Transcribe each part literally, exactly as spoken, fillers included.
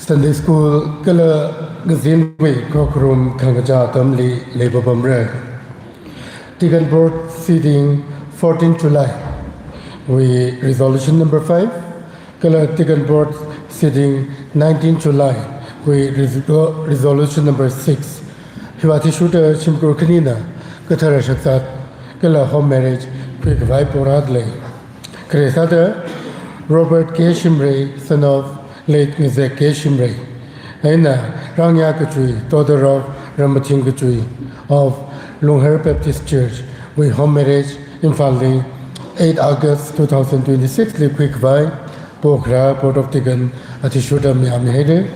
Sunday School kala ngazinwui khokharum khangachā atamli leipapamra. Deacon Board sitting fourteen July wui resolution number five, kala Deacon Board sitting nineteen July wui resol-, resolution number six. Hiwui athishurda shimkhur khanina kathara shakzat kala home marriage khuikhavai porāda lei. Khare sāda Robert K Shimray, son of late Ngazek K Shimray, eina Rangya Kachui, daughter of Ramathing Kachui of Lunghar Baptist Church, wui home marriage Imphalli eight August two thousand twenty-six li khuikhavai pokharā Board of Deacon athishurda mayāmihaira.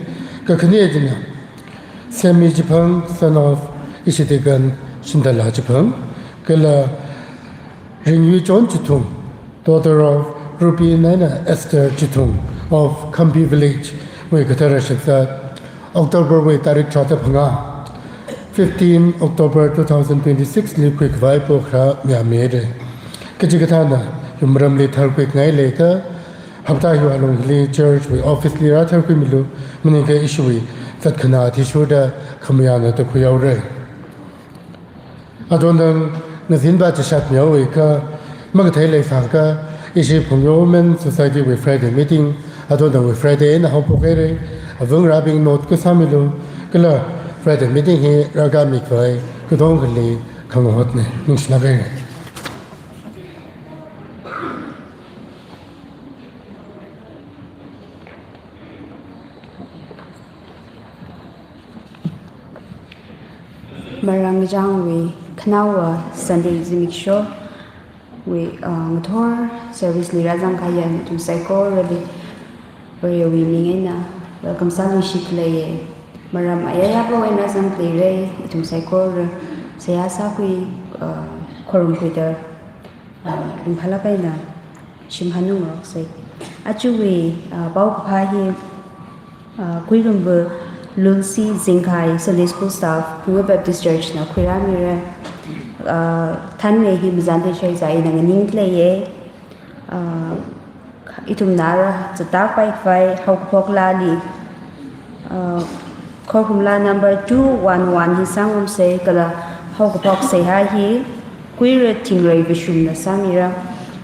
Kakhane china Semi Chiphang, son of ishi Deacon Shindala Chiphang, kala Ringyuichon Chithung, daughter of Ruby eina Esther Chithung of Khampi Village, wui kathara shakzat October wui tarik tharāda phangā, fifteen October two thousand twenty-six li khuikhavai pokharā mayāmihaira. Kachikathāna yumramli tharkhuingai leiakha, hapta hiwui alungli church wui office li rātharkhuimilu, maningakha ishiwui zatkhanā athishurda khamayāna da khuihaora. Atonang ngazinva chishat mihaoakha, makathei leisāakha, ishi Phungyo Women Society wui Friday meeting atonangwui Friday eina haophok haira. Avāva̱ ngarābing note kasāmilu, kala Friday meeting hi rākāmikhavai katongkhali khangahotna. Ningshilāk haira. Marangchangwui khanaowa Sunday zimikshowui, ah, ngathor service li rāzang kahai ithum saikorali Varewui ming eina welcome sāluishit leiya. Maram ayāyākhawui eina zangda leira, ithum saikora seihā sākhui, ah, khorumkhuida, ah, ringphālāk eina shim hanung roksa. Ajawui, ah, paokaphā hi, ah, Kuirumva Lulsi Zingkhai, Sunday School staff, Phungyo Baptist Church na khuirāmira. Ah, thanne hi mazan de shai zai na nganing leiya. Ah, ithumna rāzatta paikhavai haokaphok laali, ah, khorumla number two one one hi sāngarumsa, kala haokaphok seihā hi Kuira Thingrei Vashumna sāmira,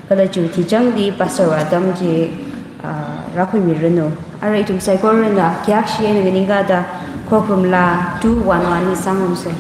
kala chiwui theichangli pastor atam chi, ah, rākhuimiranu. Ara ithum saikorana khayākshi eina nganingkada khorumla two one one hi sāngarumsa.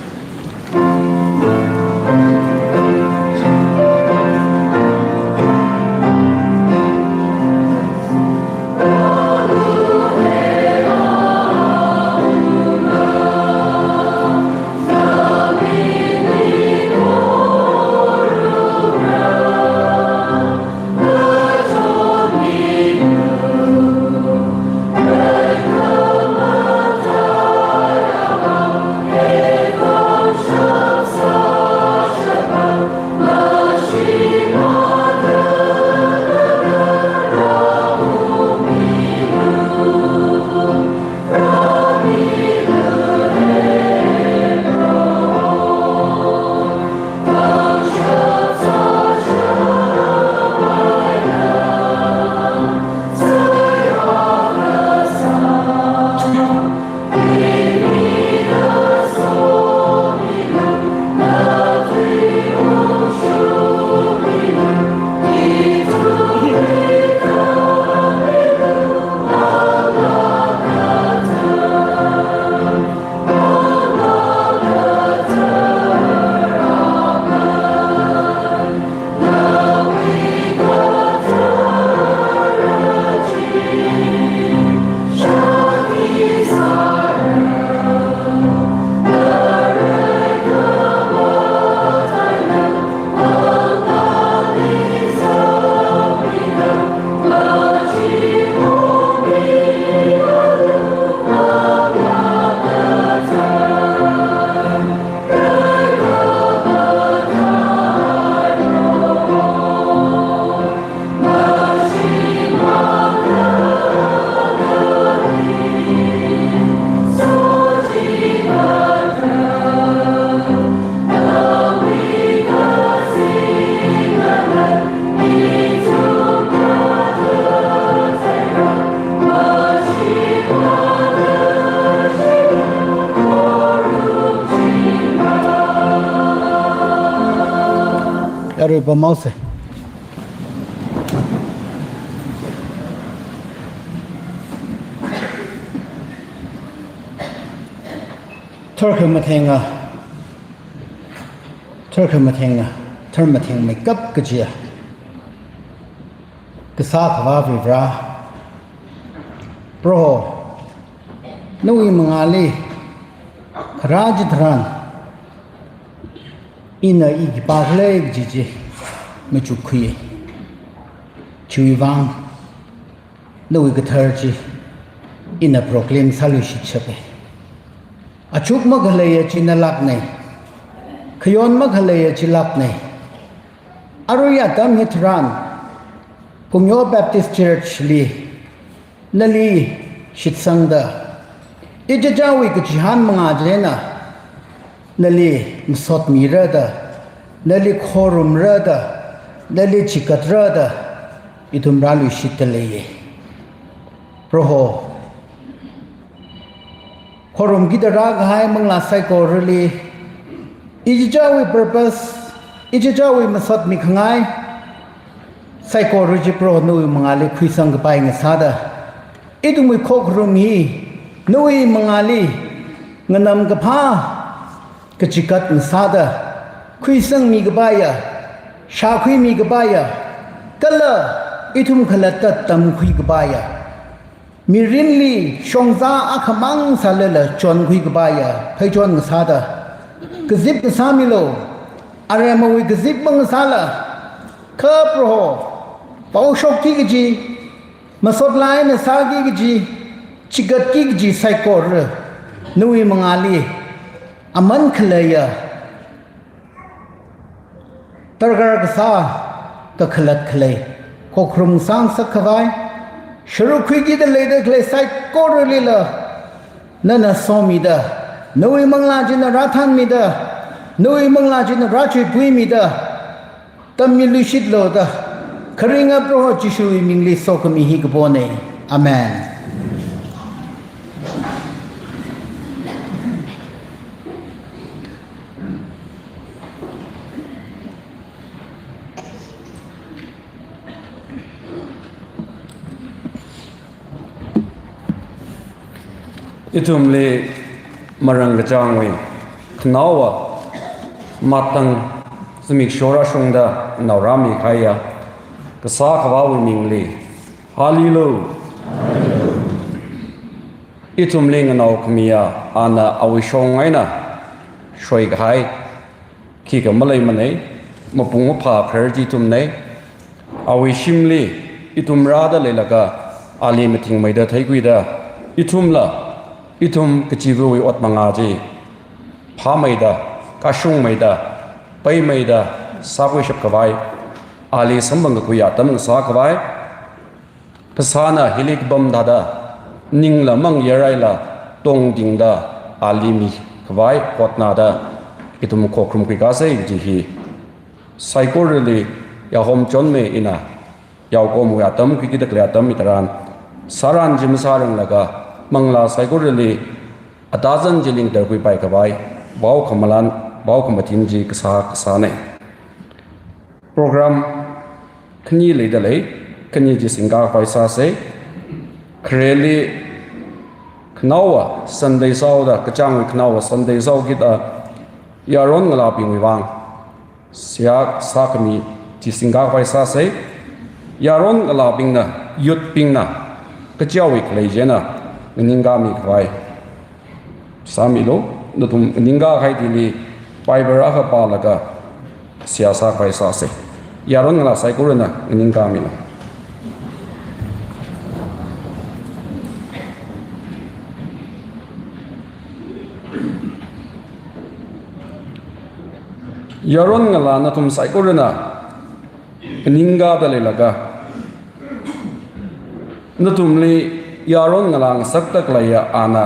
Pamause. Tharkhamathenga, tharkhamathenga, tharmathengmeikap kajiya Kasā Akhava Varivara, Proho, nawui mangāli kharā chitharan ina i khipākhala kaji chi machukkhuiya. Chiwui vang nawui kathar chi ina proclaim sāluishitshapa. Achuk makhaleiya chi nalākna. Khayon makhaleiya chi lākna. Arui atam hitharan Pungyo Baptist Church li nali shitsangda, ichichāwui kachihān mangā china nali masotmira da, nali khorumra da, nali chigatra da, ithum rāluishitta leiya. Proho, khorumkida rākahai manglā saikorali, ichichāwui purpose, ichichāwui masotmi khangai saikora chi Proho nawui mangāli khuisangkapai ngasāda, ithumwui khokharum hi nawui mangāli nganamkaphā kachigat ngasāda, khuisangmi kapaiya, shākhuimi kapaiya, kala ithum khalatta tamkhui kapaiya, mirinli shongza akhamang sālala chonkhuikapaiya pheichon ngasāda, kazip ngasāmilu. Aremawui kazip mangasāla, kha Proho, paoshokki kaji, masot eina sāki kaji, chigatki kaji saikora nawui mangāli aman khaleiya, darkar kasā kakhalat khalei, khokharum sāngasak khavai, sharuk khuikida leida khalei saikoralila nana somida, nawui manglā china rāthanmida, nawui manglā china rāchuipuimida, tammiluishitlu da, kharinga Proho Jishuwui mingli sokhami hi kapona. Amen. Ithumli marāngkachāngwui khanaowa matang zimiksho rāshungda naorāmi kahaiya Kasā Akhava awui mingli, Hallelujah! Ithumli nganaokhamiya ana awui shong eina shoikahai khikha maleimanei, mapung maphā kharar chi ithumnei. Awui shimli ithum rāda leilaga ali mathingmeida theikhuida, ithumla ithum kachivawui ot mangā chi phāmeida, kashungmeida, peimeida sākhuishap khavai, ali samphang kakhuiya atam ngasā khavai, phasāna hili kapam thāda, ningla mangyaraila tongtingda ali mikhavai hotnada, ithum khokharum khuikasei kaji hi saikorali yahom chonmei ina, yaokomwui atam khuikida khalei atam hitharan, sāran chi masāranglaga, manglā saikorali atazan chi lingtarkhuipai khavai, vaokhamalan, vaokhamathin chi kasā kasānei. Program khani leida lei, khani chi singkakhavai sāsei. Khareli khanaowa Sunday sāhaoda, kachāngwui khanaowa Sunday sāhaokida yaron ngalābingwui vang seihā sākhami chi singkakhavai sāsei. Yaron ngalābingna, youth bingna, kachiwui khalei china nganingkāmi khavai sāmilu. Nathum nganingkākahai thili Bible akha pālaga seihā sākhavai sāsei. Yaron ngalā saikorana nganingkāmilu. Yaron ngalā nathum saikorana nganingkāda leilaga, nathumli yaron ngalā ngasakta khaleiya ana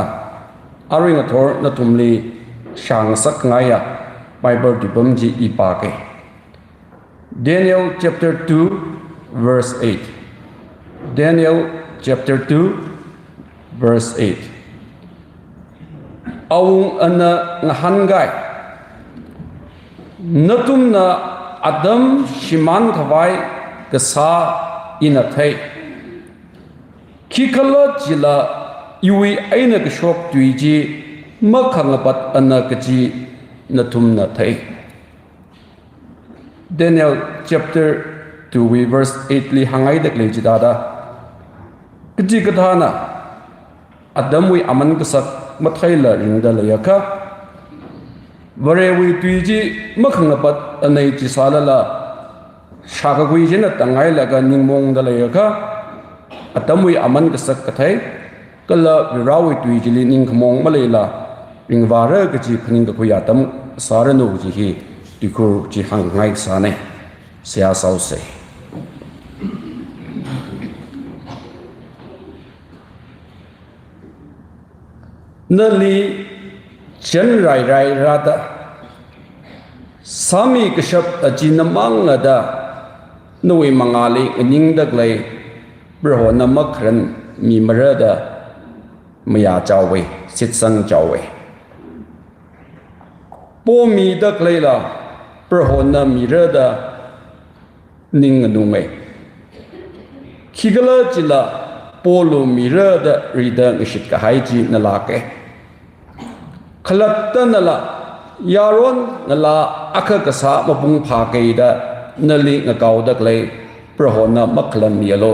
arui ngathor nathumli shāngasak ngaiya Bible tuipam chi i pākei. Daniel chapter two, verse eight. Daniel chapter two, verse eight. Awungana ngahānkai, nathumna Atam shimān khavai kasā ina thei. Khikhalajila iwui eina kashok tui chi makhangapat ana kaji nathumna thei. Daniel chapter two wui verse eight li hāngngaida khalei chithāda, kachikathāna atamwui aman kasak matheila ringda leiakha, Varewui tui chi makhangapat anei chi sālala, shākakhui china tanghailaga ningmaongda leiakha, atamwui aman kasak kathei, kala Varewui tui chili ningkhamong maleila ringvāra kaji phaningkakhui atam sāranu kaji hi tuikhur chi hāngngai sānei. Seihā sāusei. Nali chānrairai rāda, sāmi kashap achi namangla da, nawui mangāli nganingda khalei Prohona makharan mimara da mayā chaowei, shitsang chaowei. Pomida khaleila Prohona mira da ning nganungei. Khikhalajila Polu mira da rida ngashit kahai chi nalākei. Khalatta nala yaron ngalā akha kasā mapung phākei da nali ngakaoda khalei Prohona makhalan mialu,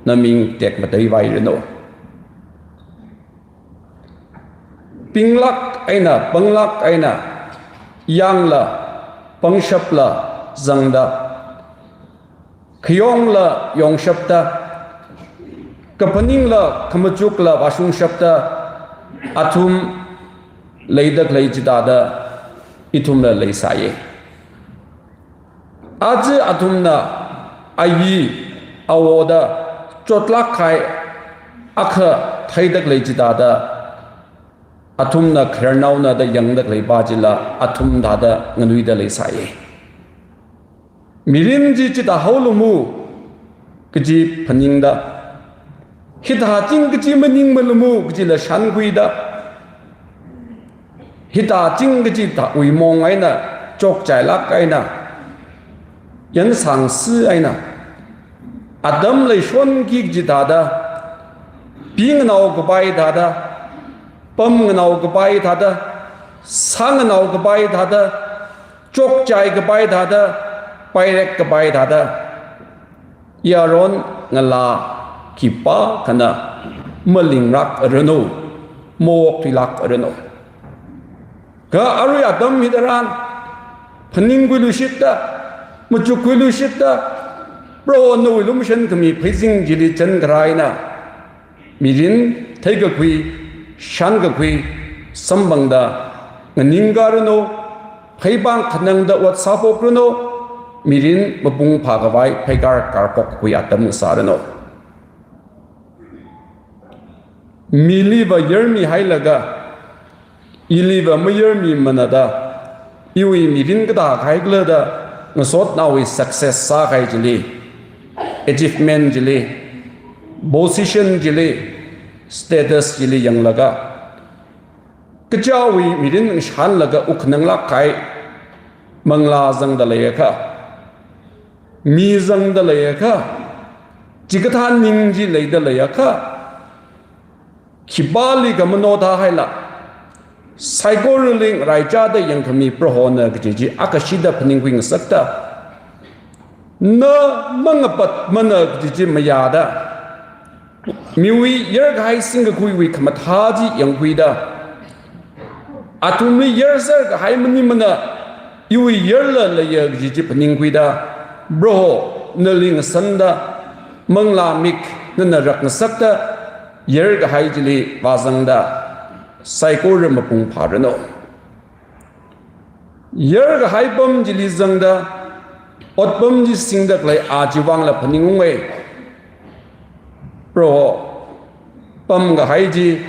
naming tekmatei vairanu. Pinglāk eina, panglāk eina, yangla, pangshapla zangda, khayongla yongshapta, kaphaningla khamachukla vāshungshapta, athum leida khalei chithāda ithumla leisāya. Aja athumna ayi awo da chotlāk kahai akha theida khalei chithāda, athumna khararnaona da yangda khalei pa chila athum thāda nganuida leisāya. Mirin chi chithā haolumu kaji phaningda, hithāching kaji maningmalumu kajila shānkhuida, hithāching kaji thāwui mong eina, chokchailāk eina, yansangsi eina, atam leishonki kaji thāda, pi nganao kapai thāda, pam nganao kapai thāda, sā nganao kapai thāda, chokchai kapai thāda, pairek kapai thāda, yaron ngalā khipākhana malinglāk aranu, maokthuilāk aranu. Kha arui atam hitharan, phaningkhui luishitta, machukkhui luishitta, Proho nawui lumashan khami pheisin chili chānkharā eina, mirin theikakhui, shānkakhui, samphangda nganingkharanu, pheipāng khanangda ot sāphokranu, mirin mapung phākhavai pheikar karphok kakhui atam sāranu. Miliva yarmihailaga, iliva mayarmimana da, iwui mirin kathā kahai khala da ngasotnaowui success sākahai chili, achievement chili, position chili, status chili yanglaga, kachiwui mirin shānlaga wuk khananglāk kahai manglā zangda leiakha, mi zangda leiakha, chikathā ning chi leida leiakha, khipāli khamano thāhaila, saikorali ngaraichāda yangkhami Prohona kaji chi akashida phaningkhui ngasakta, na mangapatmana kaji chi mayāda, miwui yarkahai singkakhuiwui khamathā chi yangkhuida, athumli yarser kahai maningmana, iwui yarla leiya kaji chi phaningkhuida, Proho nali ngasanda, manglā mik nana rakngasakta, yarkahai chili vāzangda, saikora mapung phāranu. Yarkahai pam chili zangda, otpam chi singda khalei a chiwui vangla phaningunga. Proho, pamkahai chi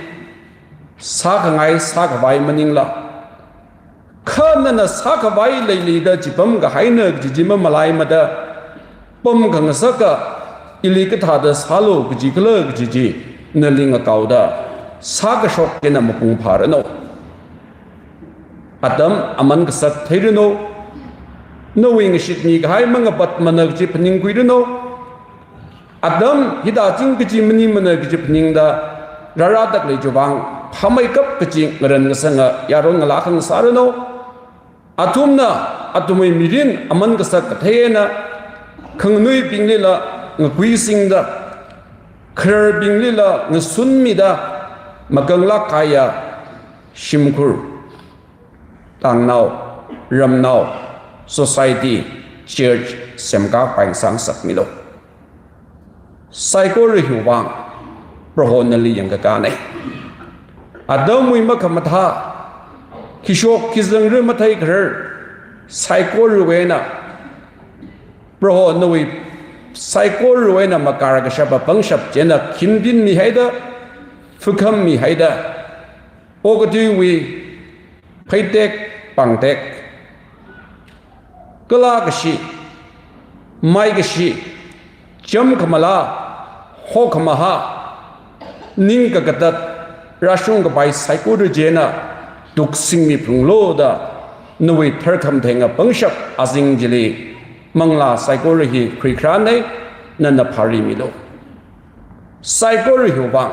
sākhangai sākhavai maningla, kha nana sākhavai leilida chi pamkahaina kaji chi mamalaimada, pam khangasaka, ili kathāda sālu kaji khala kaji chi nali ngakaoda, sākashok eina mapung phāranu. Atam aman kasak theiranu, Nawui ngashitmi kahai mangapatmana kaji phaningkhuiranu. Atam hithāching kaji maningmana kaji phaningda rārādalei chiwui vang phāmeikap kaji ngaran kasanga yaron ngalā akha ngasāranu. Athumna athumwui mirin aman kasak kathei eina khanganuibinglila ngakuisingda, khararbinglila ngasunmida, makanglāk kahaiya shimkhur, tangnao, ramnao, society, church semkākhavai sāngasakmilu. Saikora hiwui vang Proho nali yangkakāna. Atamwui makhamathā, khishok khizangra matheikharar saikorawui eina, Proho nawui saikorawui eina makārkashapa pangshap china khinpinmihaida, phukhammihaida, okathuiwui pheitek pangtek, kala kashi, mai kashi, cham khamala, ho khamaha, ning kakatat, rāshung kapai saikora china tuksingmi phunglu da, nawui tharkhamatheinga pangshap azing chili manglā saikora hi khuikharāna, nana phārimilu. Saikora hiwui vang,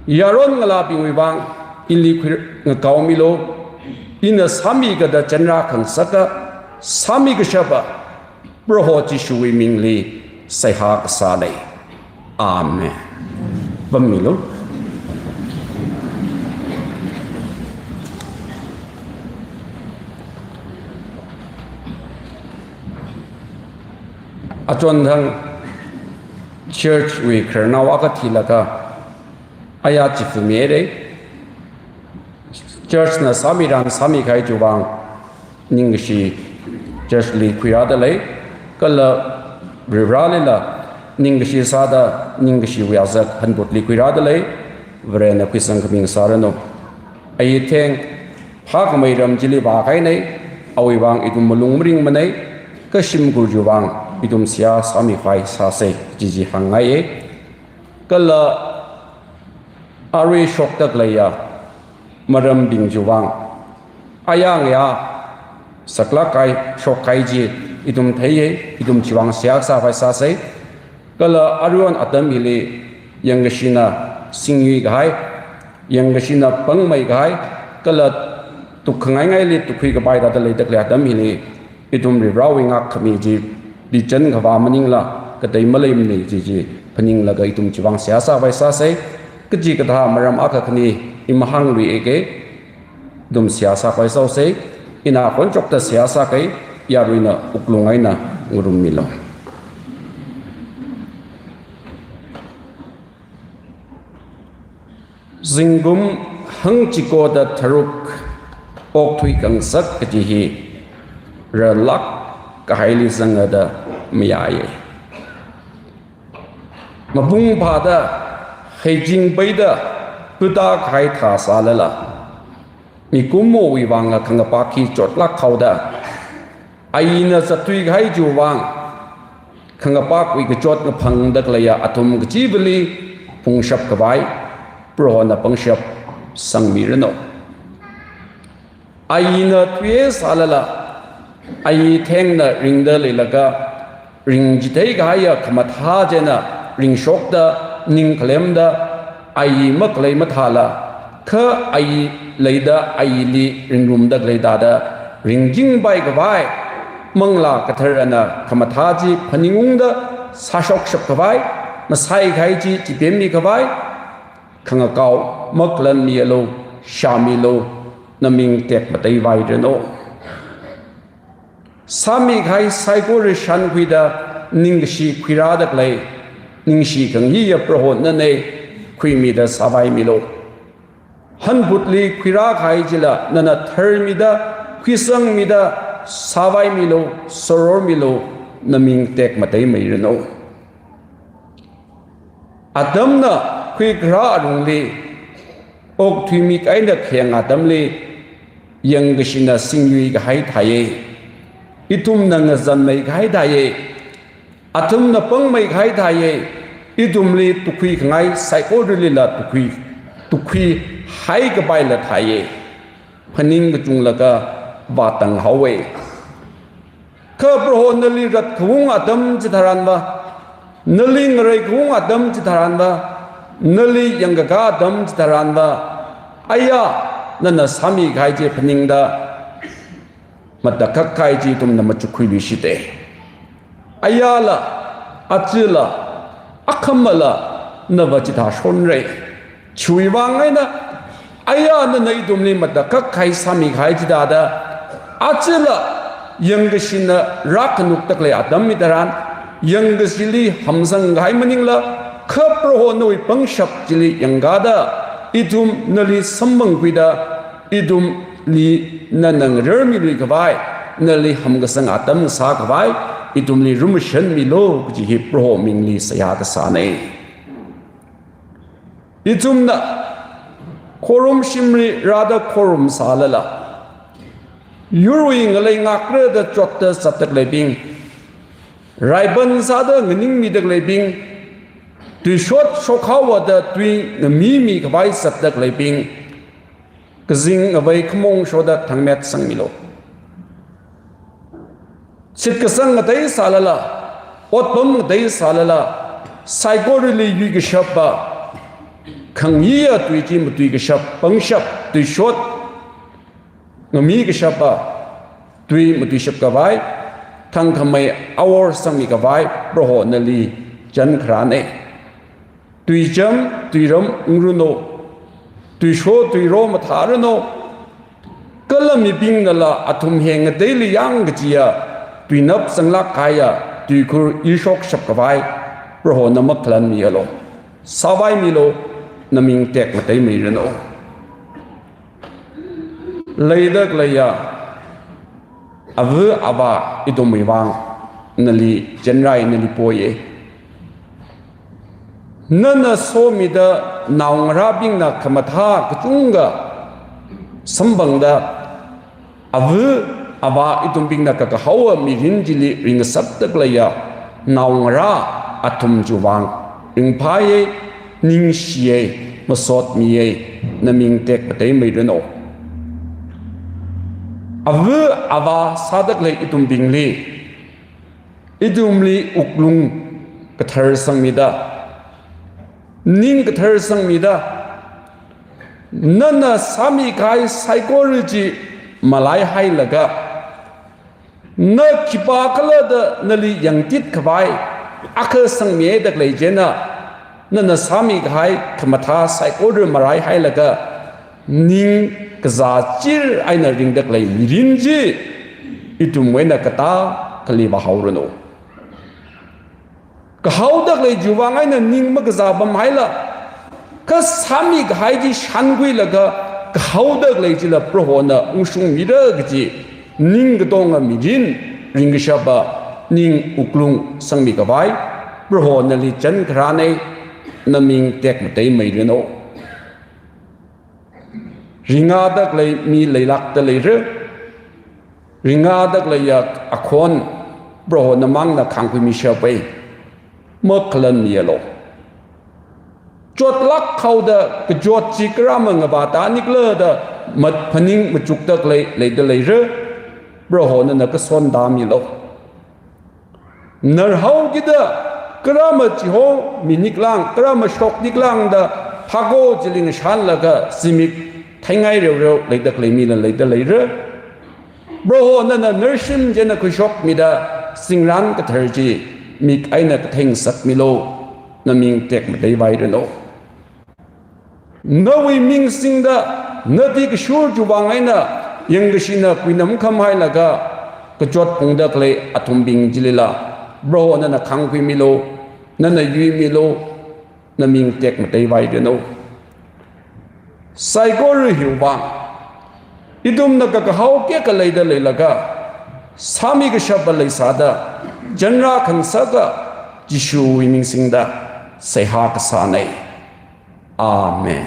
yaron ngalābingwui vang, ili khuingakaomilu. Ina sāmikada chanrā khangasaka, sāmikashapa Proho Jishuwui mingli seihā kasāna. Amen. Pammilu. Achonthang church wui khararnao akha thilaga aya chifumi haira. Church na sāmiran sāmikahai chiwui vang ningkashi church li khuirādalei, kala Varivarālila ningkashi sāda ningkashiwui azak hanbutli khuirādalei, Varena khuisangkhami ngasāranu. Ayi theng phākhamei ram chili vākahaina, awui vang ithum malung maringmana, kha shimkhur chiwui vang ithum seihā sāmikhavai sāsa, chi chi hāngngaiya. Kala arui shokda khaleiya marambing chiwui vang, aya ngayā saklāk kahai, shok kahai chi ithum theiya, ithum chiwui vang seihā sākhavai sāsa. Kala aruihon atam hili yangkashina singyui kahai, yangkashina pangmei kahai, kala tukkhangaingaili tukkhui kapai thāda leida khalei atam hili, ithum Varivarāwui ngākkhami chi bichān khavā maningla katei maleimana chi chi phaninglaga ithum chiwui vang seihā sākhavai sāsa. Kachikathā maram akha khani i mahāngluiakha, ithum seihā sākhavai sāsa. Ina khon chokda seihā sākei, yaruina wuklung eina ngarummilu. Zingkum hangchikoda tharuk okthui khangasak kaji hi rālāk kahaili zanga da mayāya. Mapung phāda, heiching peida, puta kahai thā sālala, mikumowui vangla khangapak hi chotlāk haoda, ayina zatthui kahai chiwui vang, khangapakwui kachot ngaphangda khaleiya athum kachivali phungshap khavai, Prohona pangshap sangmiranu. Ayina thuiya sālala, ayi thengna ringda leilaga, ringchithei kahaiya khamathā china ringshokda, ning khalemda, ayi makhalei mathāla, kha ayi leida ayili ringrumda khalei thāda, ringchingpai khavai, Manglā Katharana khamathā chi phaningungda sāshokshap khavai, masai kahai chi chipemmi khavai, khangakao makhalanmialu, shāmilu, naming tekmateivairanu. Sāmi kahai saikora shankhuida ningkashi khuirāda khalei, ningshi khangayiya Proho nana khuimida sāvaimilu. Hanbutli khuirā kahai chila nana tharmida, khuisangmida, sāvaimilu, sorormilu, naming tekmateimeiranu. Atamna khuikharā alungli, okthuimi kahaina khayang atamli, yangkashina singyui kahai thāya. Ithumna ngazanmei kahai thāya. Athumna pangmei kahai thāya. Ithumli tukhui khangai saikoralila tukhui, tukhuihai kapaila thāya. Phaning kachunglaga vātang haowa. Kha Proho nali ratkhaung atam chitharanva, nali ngareikhaung atam chitharanva, nali yangkakā atam chitharanva, aya nana sāmikahai chi phaningda matakhak kahai chi ithumna machukkhuiluishite. Ayala, achila, akhamala, nava chithāshonre. Chiwui vang eina, aya nana ithumli matakhak kahai sāmikahai chithāda, achila, yangkashina rākhanukda khalei atam hitharan, yangkashili hamsangkahai maningla, kha Proho nawui pangshap chili yangkāda, ithum nali samphangkhuida, ithumli nana ngararmiluikhavai, nali hamkasang atam sākhavai, ithumli rumshanmilu kaji hi Proho mingli seihā kasāne. Ithumna khorum shimli rāda khorum sālala, yurwui ngalei ngakra da chotda zatda khaleibing, raiban sāda nganingmida khaleibing, tuishot shokhaowa da tui ngamimikhavai zatda khaleibing, kazing ngavei khamong shoda thangmet sangmilu. Shitkasang ngatei sālala, otpam ngatei sālala, saikorali yuikashapa, khangayiya tui chi matuikashap, pangshap, tuishot, ngamikashapa, tui matuishapkhavai, thangkhamei awor sangmikhavai, Proho nali chān kharāne. Tuicham, tuiram ungranu, tuisho, tuiro mathāranu, kala mibingnala athum heng ngateili yang kajiya, tuinap zanglāk kahaiya, tuikhur ishokshapkhavai, Prohona makhalanmialu, sāvaimilu, naming tekmateimeiranu. Leida khaleiya, ava avā ithumwui vang, nali chānrai nali poiye. Nana somida naongarābingna khamathā kachungkha samphangda, ava avā ithumbingna kakahaowa mirin chili ringasakda khaleiya, naongarā athum chiwui vang, ringphāye, ningshiye, masotmiye, naming tekmateimeiranu. Ava avā sāda khalei ithumbingli, ithumli wuklung kathar sangmida, ning kathar sangmida, nana sāmikahai saikora chi malaihailaga, na khipākhala da nali yangtitkhavai akha sangmiye da khalei chieina, nana sāmikahai khamathā saikora maraihailaga, ning kazā chir eina ringda khalei mirin chi ithumwui eina katā khali vāhaoranu. Kahaoda khalei chiwui vang eina ning makazā pamhaila, kha sāmikahai chi shānkhuilaga kahaoda khalei chila Prohona ungshungmira kaji ning katonga mirin ringkashapa ning wuklung sangmikhavai Proho nali chān kharāne, naming tekmateimeiranu. Ringda khalei mi leilākda leira. Ringda khaleiya akhon Prohona mangna khāngkhuimishappai. Makhalanmialu. Chotlāk haoda kachot chi karāma ngavātānikhala da mat phaning machukda khalei leida leira. Prohona nana kasontāmilu. Narhaokida karāma chihominiklang, karāma shokniklang da phako chili ngashanlaga zimik theingai reoreo leida khalei mila leida leira. Proho nana narshim chieina khuishokmida singran kathar chi mik eina katheingasakmilu, naming tekmateivairanu. Nawui ming singda, nati kashur chiwui vang eina, yangkashina kuinam khamhailaga, kachot phungda khalei athumbing chilila, Proho nana khāngkhuimilu, nana yuimilu, naming tekmateivairanu. Saikora hiwui vang, ithumna kakahao kayākha leida leilaga, sāmikashapa leisāda, chānra khangasaka, Jishuwui ming singda, seihā kasāne. Amen.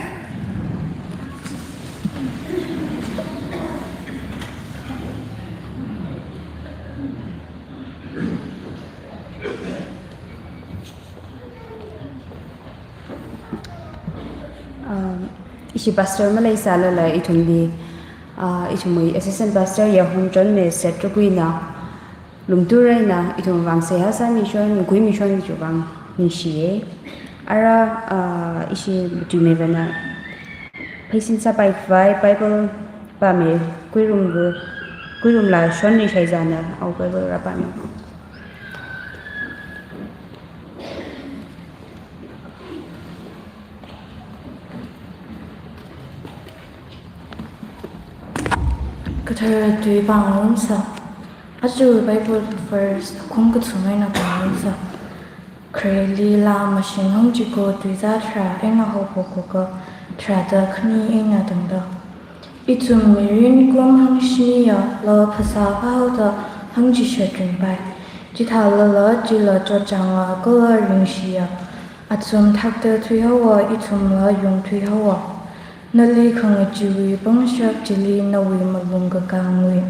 Um, ishi pastor maleisālala ithumli, uh, ithumwui assistant pastor Yahun Chonme Setrukuina, lumtur eina ithum vang seihā sāmishon, nguimishon chiwui vang ningshiya. Ara, ah, ishi matuimeivana pheisin sāpaikhavai Bible pāmi, kuirum gu, kuirumla shonli shaizana, awui Bible rāpāmi. Kathara tui pāngarumsa. Aja Bible verse akhum kathum eina pāngarumsa. Khareli laa mashing hangchiko tuizā tharā eina haophoklaga tharāda khani eina tangda. Ithum mirin kum hangshiniya laa phasā haoda hangchishat ringpai. Chithālala chila chotchānga kala ringshiya. Athum thakta thuihaowa, ithumla yungthuihaowa. Nali khangacheewui pangshap chili nawui malung kakāngwui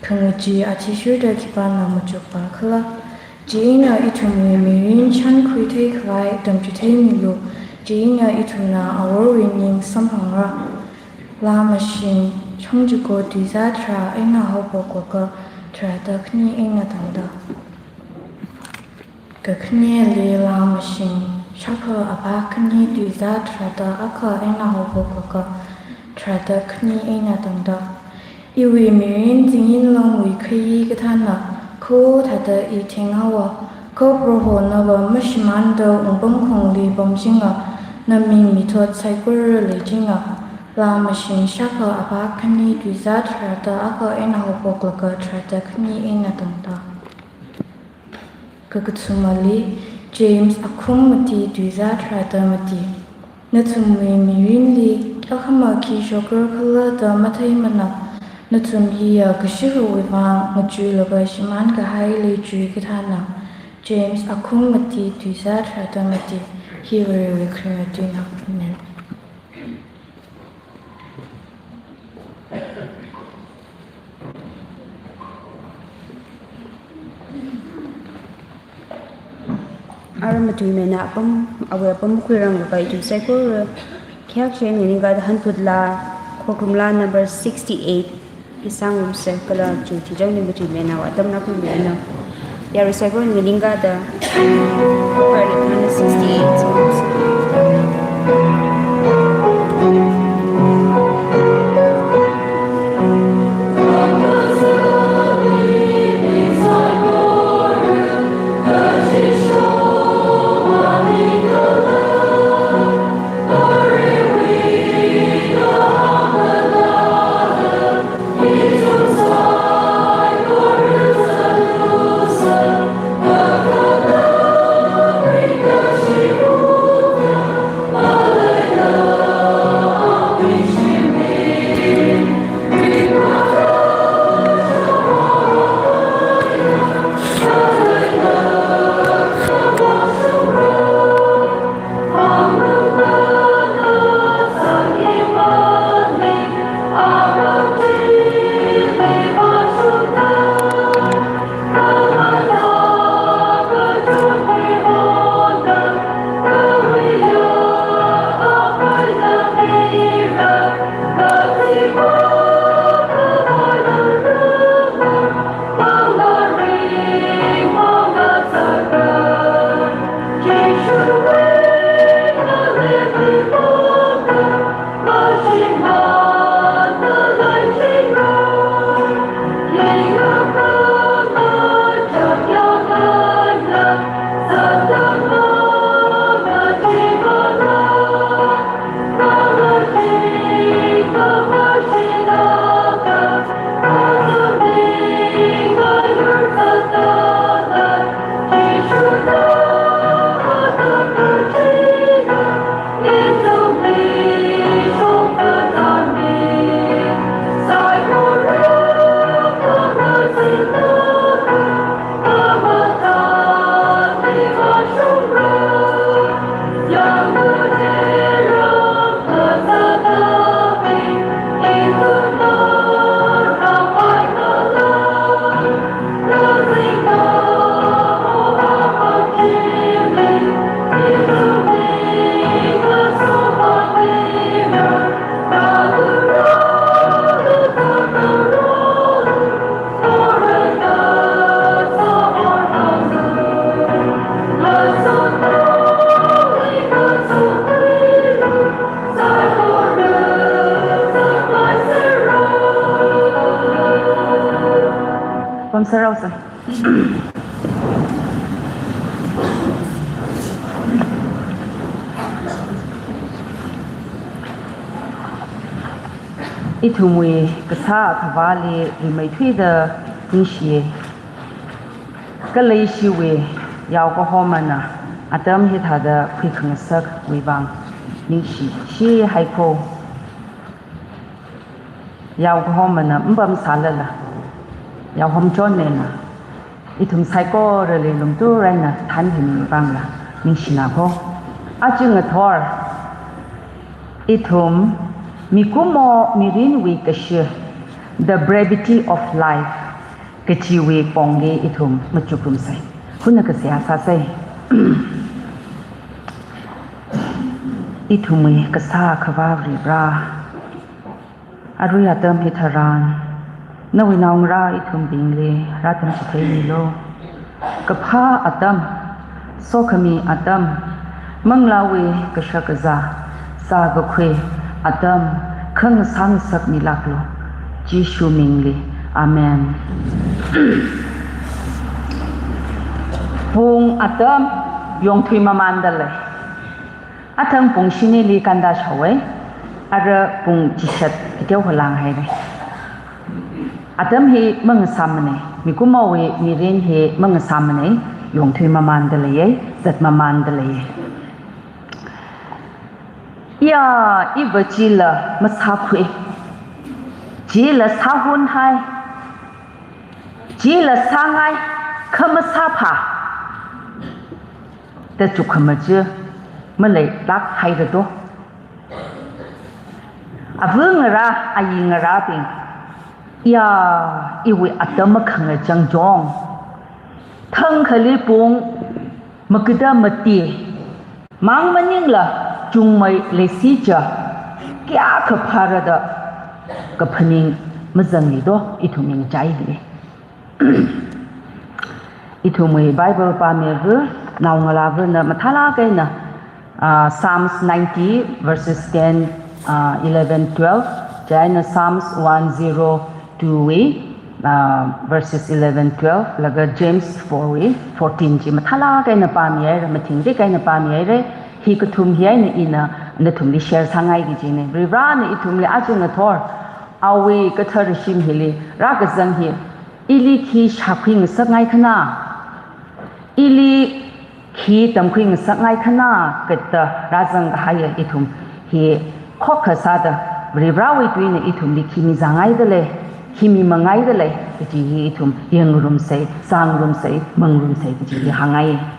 khangachee athishurda khipāna machukpākhala? Chieina ithumwui mirin shankhui theikhavai tamchitheimilu, chieina ithumna Aworwui ning samphangra. Laa mashing hangchiko tuizā tharā eina haophoklaga tharāda khani eina tangda. Kakhaneli laa mashing shākha apā khani tuizā tharāda akha eina haophoklaga tharāda khani eina tangda. Iwui mirin zingyinlongwui khayi kathāna, kho thāda i thenghaowa, kha Proho nava mashimānda wungpamkhongli pamchinga, naming mithot saikora leichinga. Laa mashing shākha apā khani tuizā tharāda akha eina haophoklaga tharāda khani eina tangda. Kakathumali, James akhum mati tuizā tharāda mati. Nathumwui mirinli akhama khi shokrakhala da matheimana. Nathum hiya kashirawui vang ngachuilaga shimānkahai leichui kathāna. James akhum mati tuizā tharāda mati. Hi Varewui kharinga tuina. Amen. Ara matuimeina apam, awui apam khuiranglaga ithum saikora khayākshi eina nganingkada hanphut laa, khokrum laa number sixty-eight. Hi sāngarumsa kala chu thichangli matuimeinawui atamna khuimeina. Yarui saikora nganingkada, number sixty-eight. Saraosa. Ithumwui kasā Akhavāli rimeithuida ningshiya. Kala ishiwui yaokahomana atam hithāda khuikhangasakwui vang ningshi. Shi haikho. Yaokahomana mapam sālala, yaohom chon eina ithum saikorali lumtur eina thanhami vangla ningshina kho. Aja ngathor ithum mikumo mirinwui kashi, the brevity of life, kachiwui pongli ithum machukrumsa. Hunna kaseihā sāsa. Ithumwui kasā Akhavā Varivara, arui atam hitharan nawui naongarā ithumbingli rātamchitheimilu. Kaphā atam, sokhami atam, manglāwui kashakazā sākakhui atam khangasā ngasakmilāklu. Jishu mingli. Amen. Pung atam yongthui mamanda lei. Athang pung shinili kānda shaowei, ara pung chishat kateo halāng haira. Atam hi mangasāmana, mikumowui mirin hi mangasāmana, yongthui mamanda leiya, zat mamanda leiya. Ya, iva chila masākhui, chila sāhunhai, chila sāngai, kha masāphā da chukkhamaja maleilāk haira do. Ava ngarā, ayi ngarābing, ya, iwui atam makhangachang jong, thangkhali pung makada mati, mang maningla chungmei leisi cha, kayākha phāra da kaphaning mazangli do, ithum mingchai hili. Ithumwui Bible pāmiavu, naongalāvuna mathālāk eina, ah, Psalms ninety verses ten, ah, eleven, twelve, chieina Psalms one zero two wui, ah, verses eleven, twelve, laga James four wui fourteen chi mathālāk eina pāmihaira, mathingrik eina pāmihaira, hi kathum hi eina ina nathumli share sāngai kajina. Varivarana ithumli aja ngathor, awui kathara shim hili rākazang hi, ili khi shākhui ngasakngai khana, ili khi tamkhui ngasakngai khana, kathā rāzang kahaiya ithum hi khokkha sāda, Varivarawui tuina ithumli khi mizāngaida lei, khi mimangaida lei, kaji hi ithum yangrumsa, sāngrumsa, mangrumsa, kaji hi hāngngai.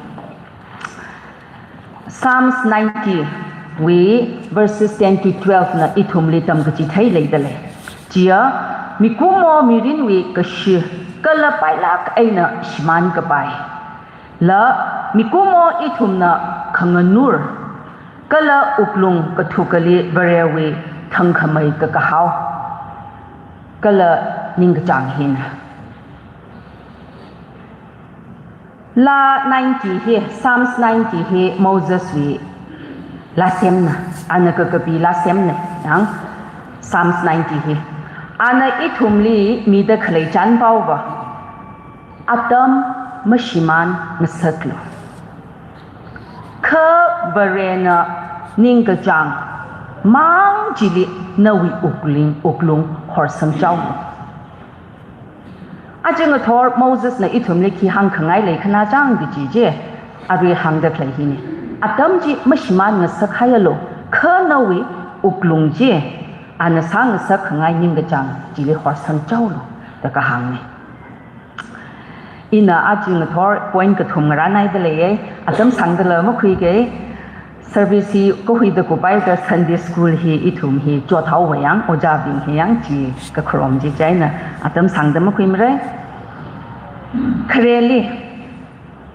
Psalms ninety wui verses ten to twelve na ithumli tamkachithei leida lei. Chiya, mikumo mirinwui kashi, kala pailāk eina shimān kapai. La mikumo ithumna khanganur, kala wuklung kathukali Varewui thangkhamei kakahao, kala ningkachāng hina. Laa ninety hi, Psalms ninety hi Moseswui laa semna, ana kakapi laa semna, yang Psalms ninety hi. Ana ithumli mida khalei chānpaova, atam mashimān ngasaklu. Kha Varena ningkachāng mang chili nawui wukling, wuklung horsangchaolu. Aja ngathor Mosesna ithumli khi hāngkhangai leikhana chang kaji chi, arui hāngda khalei hina. Atam chi mashimān ngasakhaialu, kha nawui wuklung chi, ana sāngasakkhangai ningkachāng chili horsangchaolu, da kahāngna. Ina aja ngathor point kathum ngarānaida leiya, atam sāngdala makhuiga, service hi kahuida kupaiga Sunday school hi ithum hi chothaowa yang, ojābing hi yang chi kakharom chi chieina atam sāngda makhuimara. Khareli,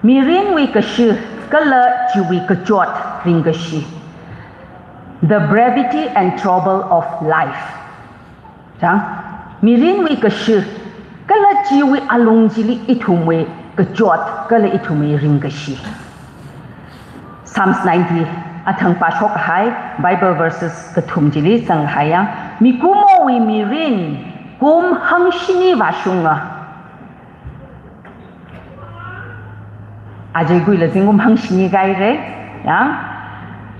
mirinwui kashi kala chiwui kachot ringkashi. The brevity and trouble of life. Chang, mirinwui kashi, kala chiwui alung chili ithumwui kachot, kala ithumwui ringkashi. Psalms ninety, athang pāshok kahai, Bible verses kathum chili zanghai yang, mikumowui mirin, kum hangshini vāshunga. Aja kuila zingkum hangshini kahaira, ya.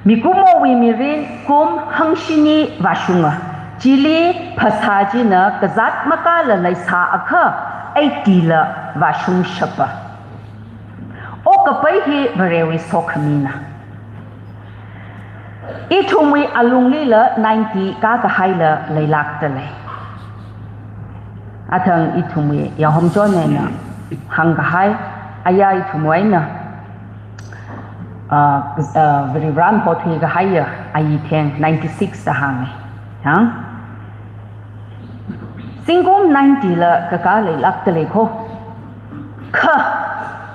Mikumowui mirin kum hangshini vāshunga. Chili phasā china kazāt makāla leisāakha, eighty la vāshungshapa. Okkapai hi Varewui sokhamina. Ithumwui alunglila ninety kākahaila leilākdalei. Athang ithumwui Yahomchon eina hāngkahai, aya ithumwui eina, ah, ah, Varivarāna hothuikahaiya, ayi theng ninety-six da hānga. Hāng? Zingkum ninety la kakā leilākdalei kho. Kha,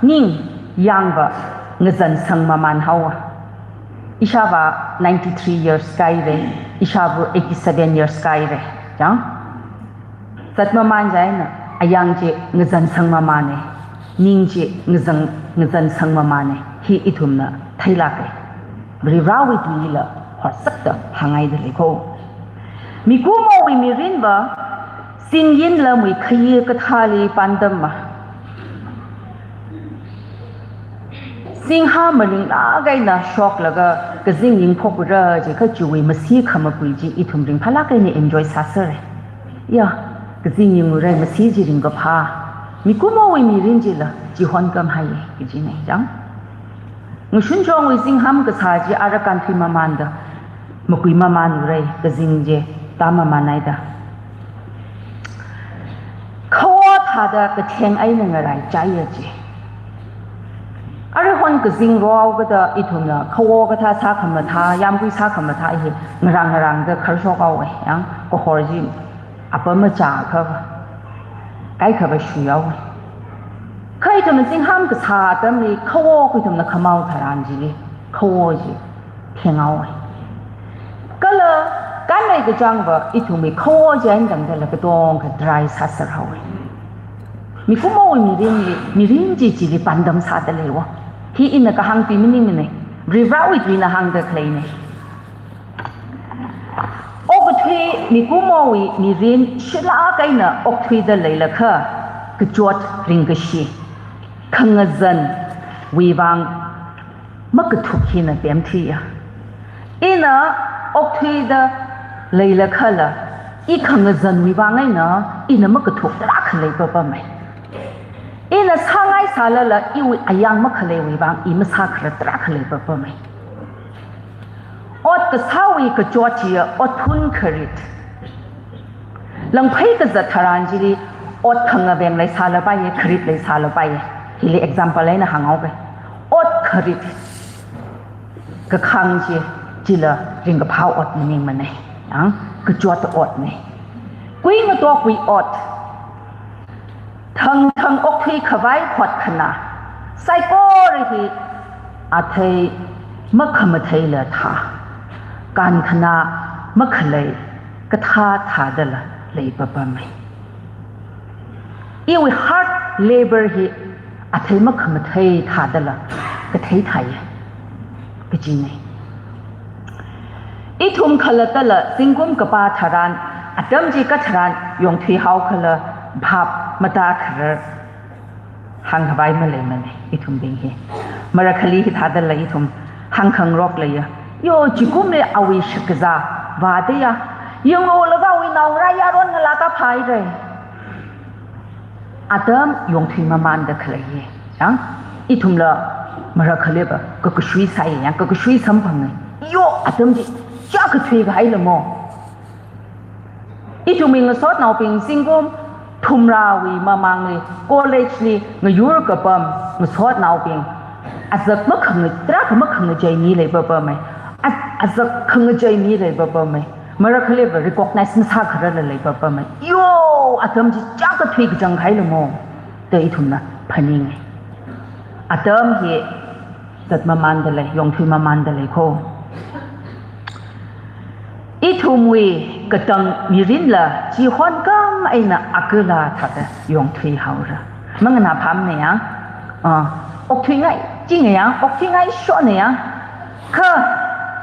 ning yangva ngazansang mamānhaowa. Ishāva ninety-three years kāhaira, ishāva eighty-seven years kāhaira. Chang? Zat mamān chieina, ayang chi ngazansang mamāna, ning chi ngazan, ngazansang mamāna, hi ithumna theilāka. Varivarāwui tuila horsakta hānghaidalei kho. Mikumowui mirinva, zingyinlamwui khayi kathāli pandamma. Zingham maninglāk eina shoklaga kazing yingphokra jiakha chiwui masi khamapui chi ithum ringphālāk eina enjoy sāsera. Ya, kazing yingra masi chi ringkaphā. Mikumowui mirin chila chihon kamhaiya kajina, chang. Ngashunchongwui zingham kasā chi ara kānthui mamānda, makui mamānra, kazing chi tā mamānhaida. Khawo thāda katheng eina ngaraichaiya chi. Aruihon kazing rohaokada ithumna khawo kathā sākhamathā, yāmgui sākhamathā hi ngarang ngarangda kharshokhaowa, yang kahor chi apam machākha, kaikhava shuihaowa. Kha ithumna zingham kasā atamli khawo kha ithumna khamao tharan chili khawo chi thenghaowa. Kala kanmei kachangva ithumwui khawo chi eina tangdala katongkha dry sāserhaowa. Mikumowui mirinli, mirin chi chili pandam sādaleiwo. Hi ina kahāng tui maningmana. Varivarāwui tuina hāngda khaleina. Okathui mikumowui mirin shilāk eina okthuida leilakha, kachot ringkashi, khangazanwui vang makathuk hina pemthuiya. Ina okthuida leilakhala, i khangazanwui vang eina ina makathuk tarākha leipapama. Ina sāngaisālala iwui ayang makhaleiwui vang i masākharar tarākha leipapama. Ot kasāwui kachot chiya otphun kharit. Langphei kazat tharan chili ot khangaveng leisālapaiya, kharit leisālapaiya. Hili example eina hānghaoke. Ot kharit kakhang chi, chila ringkaphā ot maningmana. Yang, kachot otna. Kui ngatokwui ot. Thangthang okthui khavai phot khana, saikora hi athei makhamatheila thā, kānkhana makhalei kathā thādala leipapama. Iwui hard labor hi athei makhamathei thādala kathei thāya kajina. Ithum khalattala zingkum kapā tharan, atam chi katharan yongthuihaokhala bhap matākharar hāngkhavai maleimana, ithumbing hi. Marakhali hithādala ithum hāngkhangarok leiya. Yo, chikumli awui shakazā vāda ya. Yanglu laga awui naongarā yaron ngalā kaphāhaira. Atam yongthui mamānda khaleiya. Yang, ithumla marakhaliva kakashui sāya, yang kakashui samphanga. Yo, atam chi chiyākha thuikahaila mo. Ithumwui ngasotnaobing zingkum thumrāwui mamangli, college li ngayur kapam ngasotnaobing, azak makhanga, tarākha makhangachei mi leipapama. A-, azak khangachei mi leipapama. Marakhaliva recognize masākhararla leipapama. Yo, atam chi chiyākha thuikachang kahaila mo, da ithumna phaninga. Atam hi zat mamānda lei, yongthui mamānda lei kho. Ithumwui katang mirinla chihon kam eina akala thāda yongthuihaora. Manganāphāmana ya. Ah, okthuingai, chinga ya, okthuingaishona ya. Kha,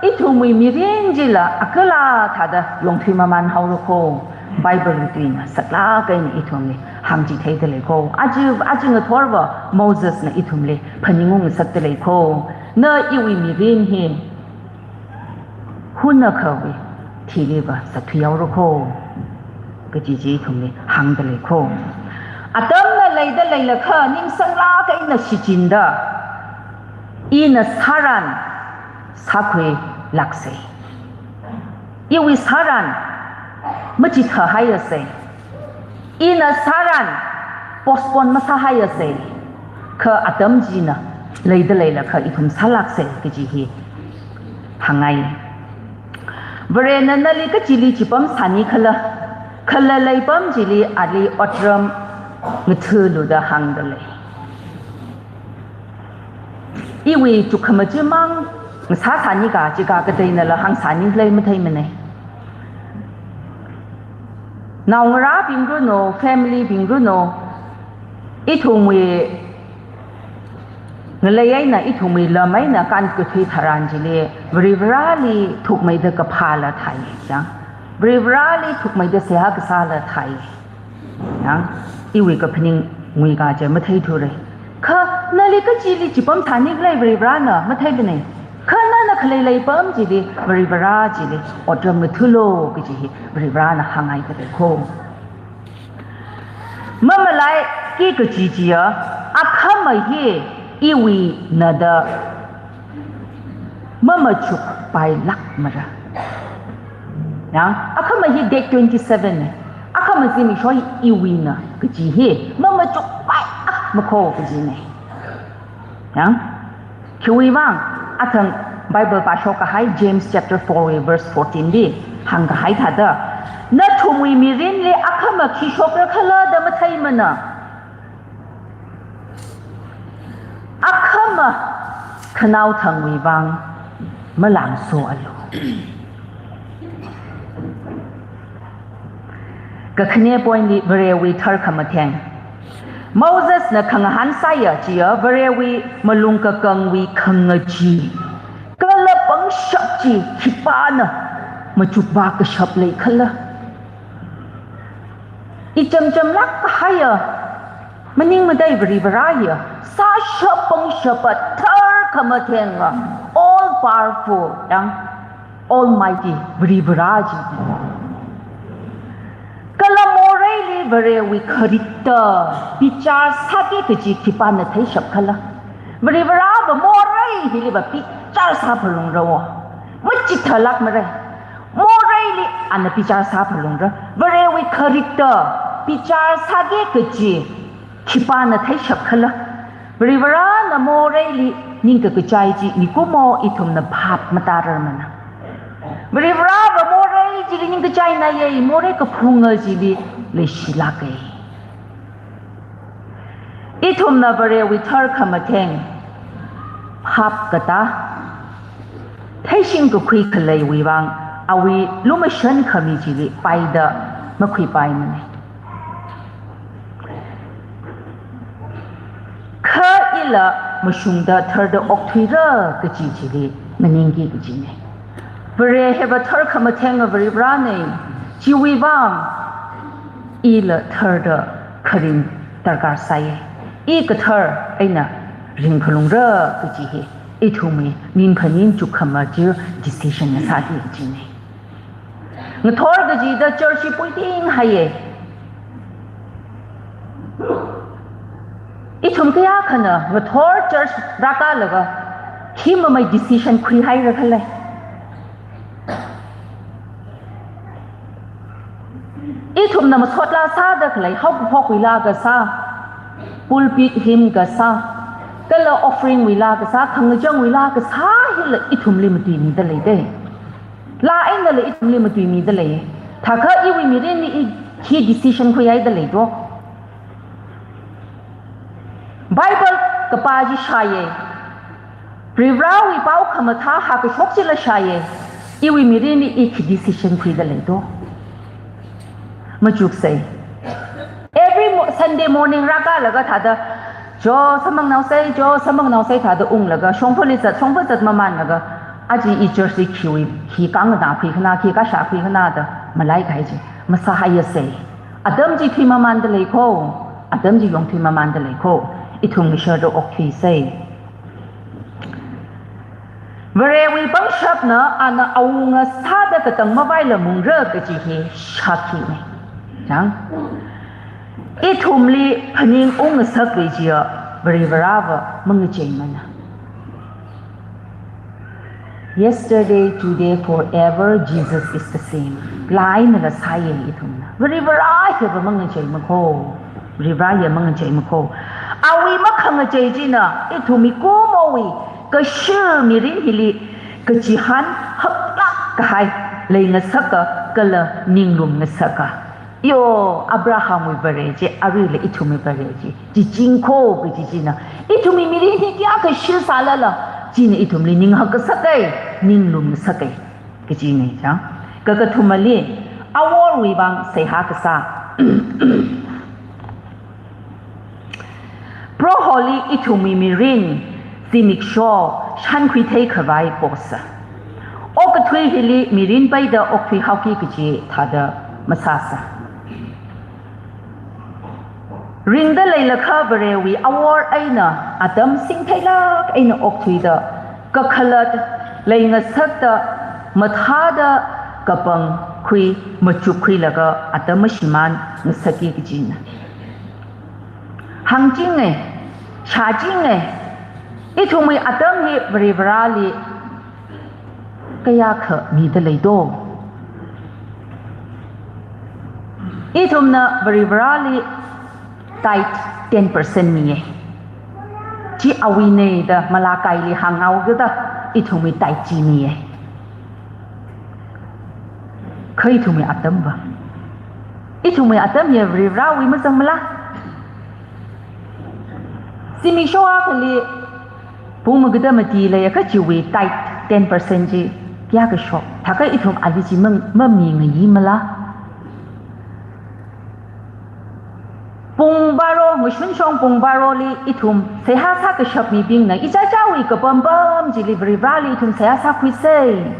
ithumwui mirin chila akala thāda yongthui mamānhaora kho. Bible tuina saklāk eina ithumli hāngchitheida lei kho. Aja, aja ngathorva Mosesna ithumli phaningung ngasakda lei kho. Na iwui mirin hi hunakhawui thiliva zatthuihaora kho, kaji chi ithumli hāngda lei kho. Atamna leida leilakha ningsanglāk eina shichinda, ina sāran sākhuilāksei. Iwui sāran machithāhaiasei. Ina sāran postpone masāhaiasei. Kha atam china leida leilakha ithum sālāksei kaji hi hāngngai. Varena nali kachili chipam sānikhala, khalalei pam chili ali otram ngathālu da hāngda lei. Iwui chukkhama chimang ngasāsāni kaji kateonala hāngsāni khalei matheimanei. Naongarābing runo, family bing runo, ithumwui ngalei eina, ithumwui lam eina kānkathui tharan chili Varivarali thukmeida kaphāla thai, chang. Varivarali thukmeida seihā kasāla thai. Yang, iwui kaphaningwui kaja matheithurei. Kha nali kachili chipam sāni khalei Varivarana matheimanei. Kha nana khaleilei pam chili Varivara chili otram ngathālu kaji hi Varivarana hāngngaida lei kho. Mamalaiki kaji chiya, akhama hi iwuina da mamachukpailākmara. Yang, akhama hi date twenty-seven nei. Akhama zimiksho iwuina kaji hi mamachukpailākma kho kajinei. Yang, khiwuivang, athang Bible pāshok kahai James chapter four wui verse fourteen li hāngkahai thāda, nathumwui mirinli akhama khi shokra khala da matheimana. Akhama khanaothangwui vang malāngsoalu. Kakhane point li Varewui tharkhamatheng. Mosesna khangahān sāya chiya Varewui malung kakangwui khangachee kala pangshap chi khipāna machukvā kashap leikhala. Ichamchamlāk kahaiya maningmadei Varivara hiya, sāshap pangshapa tharkhamathenga, all powerful, yang, Almighty Varivara chi. Kala moreili Varewui kharikta bichar sāki kaji khipāna theishap khala. Varivarava morei hiliva bichar sāphalungra wo. Machithālākmarei. Moreili ana bichar sāphalungra. Varewui kharikta bichar sāki kaji khipāna theishap khala. Varivarana moreili ningkakachai chi mikumo ithumna phap matararmana. Varivarava morei chili ningkachainayei, morei kaphunga chili leishilākei. Ithumna Varewui tharkhamatheng phap katā, theishing kakhui khaleiwui vang, awui lumashan khami chili paida makhuipaimanei. Kha ila mashungda tharda okthuira kaji chili maningki kajinei. Vare hiva tharkhamathenga Varivaranei, chiwui vang ila tharda kharing darkar sāi. I kathar eina ringphalungra kaji hi ithumwui ning phaning chukkhama chi decision ngasāki kajinei. Ngathor kajida church hi puitinghaiye. Ithum kayākhana ngathor church rākalaga khi mamei decision khuihaira khalei. Ithumna masotlā sāda khalei, haokaphokwuilā kasā, pulpit hymn kasā, kala offering wuilā kasā, khangachangwuilā kasā hila ithumli matuimida leidei. Laa einala ithumli matuimida lei. Thākha iwui mirinli i khi decision khuihaida leido. Bible kapā chi shāye. Varivarawui pao khamathā hākashok chila shāye. Iwui mirinli i khi decision khuida leido. Machuksei. Every mo-, Sunday morning rākalaga thāda, jo samphangnaosei, jo samphangnaosei thāda unglaga, shongfali zat, shongfa zat mamānlaga, aja i church li khiwui, khi kangna khuikhana, khi kashā khuikhana da malaikahai chi masāhaiasei. Atam chi thuimamanda leikho, atam chi yongthuimamanda leikho, ithum ngasharda okthuisei. Varewui pangshapna ana awunga sāda katang mavaila mungra kaji hi shākhina. Chang? Ithumli phaningung ngasaklui chiya Varivarava mangacheimana. Yesterday, today, forever, Jesus is the same. Lainala sāya ithumna. Varivara hiva mangacheimakho. Varivara hiva mangacheimakho. Awui makhangachei china, ithum mikumowui kashir mirin hili, kachihān haklāk kahai leingasaka, kala ninglum ngasaka. Yo, Abrahamwui Vare chi, aruila ithumwui Vare chi, chi chingkho kaji china, ithumwui mirin hi kayākha shir sālala, china ithumli ning hakkasaka, ninglum ngasaka, kajina chang. Kakathumali, aworwui vang seihā kasā. Proholi ithumwui mirin, zimiksho, shānkhuithei khavai posa. Okathui hili mirin peida okthui haoki kaji thāda masāsa. Ringda leilakha Varewui awor eina, atam singtheilāk eina okthuida, kakhalat leingasakta, mathāda, kapangkhui, machukkhuilaga atam mashimān ngasaki kajina. Hāngchinga, shāchinga, ithumwui atam hi Varivarali kayākha mida leido. Ithumna Varivarali tithe ten percent miya. Chi awuina da Malakaili hānghaokida ithumwui tithe chi miya. Kha ithumwui atamva. Ithumwui atam hi Varivarawui mazangmala? Zimiksho akhali pung magada mati leiakha chiwui tithe ten percent chi kayākha shok. Thākha ithum ali chi mang, mamingayi mala? Pung baro, ngashunshong pung baroli ithum seihā sākashap mibingna ichichāwui kapampam chili Varivarali ithum seihā sākhuisei.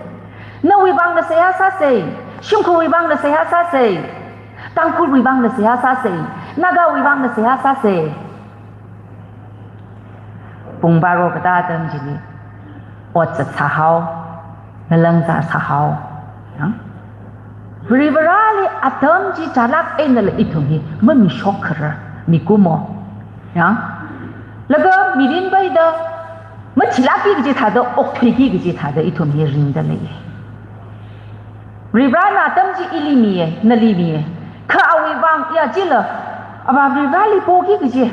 Nawui vangna seihā sāsei. Shimkhurwui vangna seihā sāsei. Tangkhulwui vangna seihā sāsei. Nagawui vangna seihā sāsei. Pung baro katā atam chili ot zatsāhao, ngalang zatsāhao. Yang? Varivarali atam chi chālāk einala ithum hi mamishok kharar mikumo. Yang? Laga mirin peida mathilākki kaji thāda, okthuiki kaji thāda ithum hi ringda lei. Varivarana atam chi ili miya, nali miya. Kha awui vang ya chila, ava Varivarali poki kaji,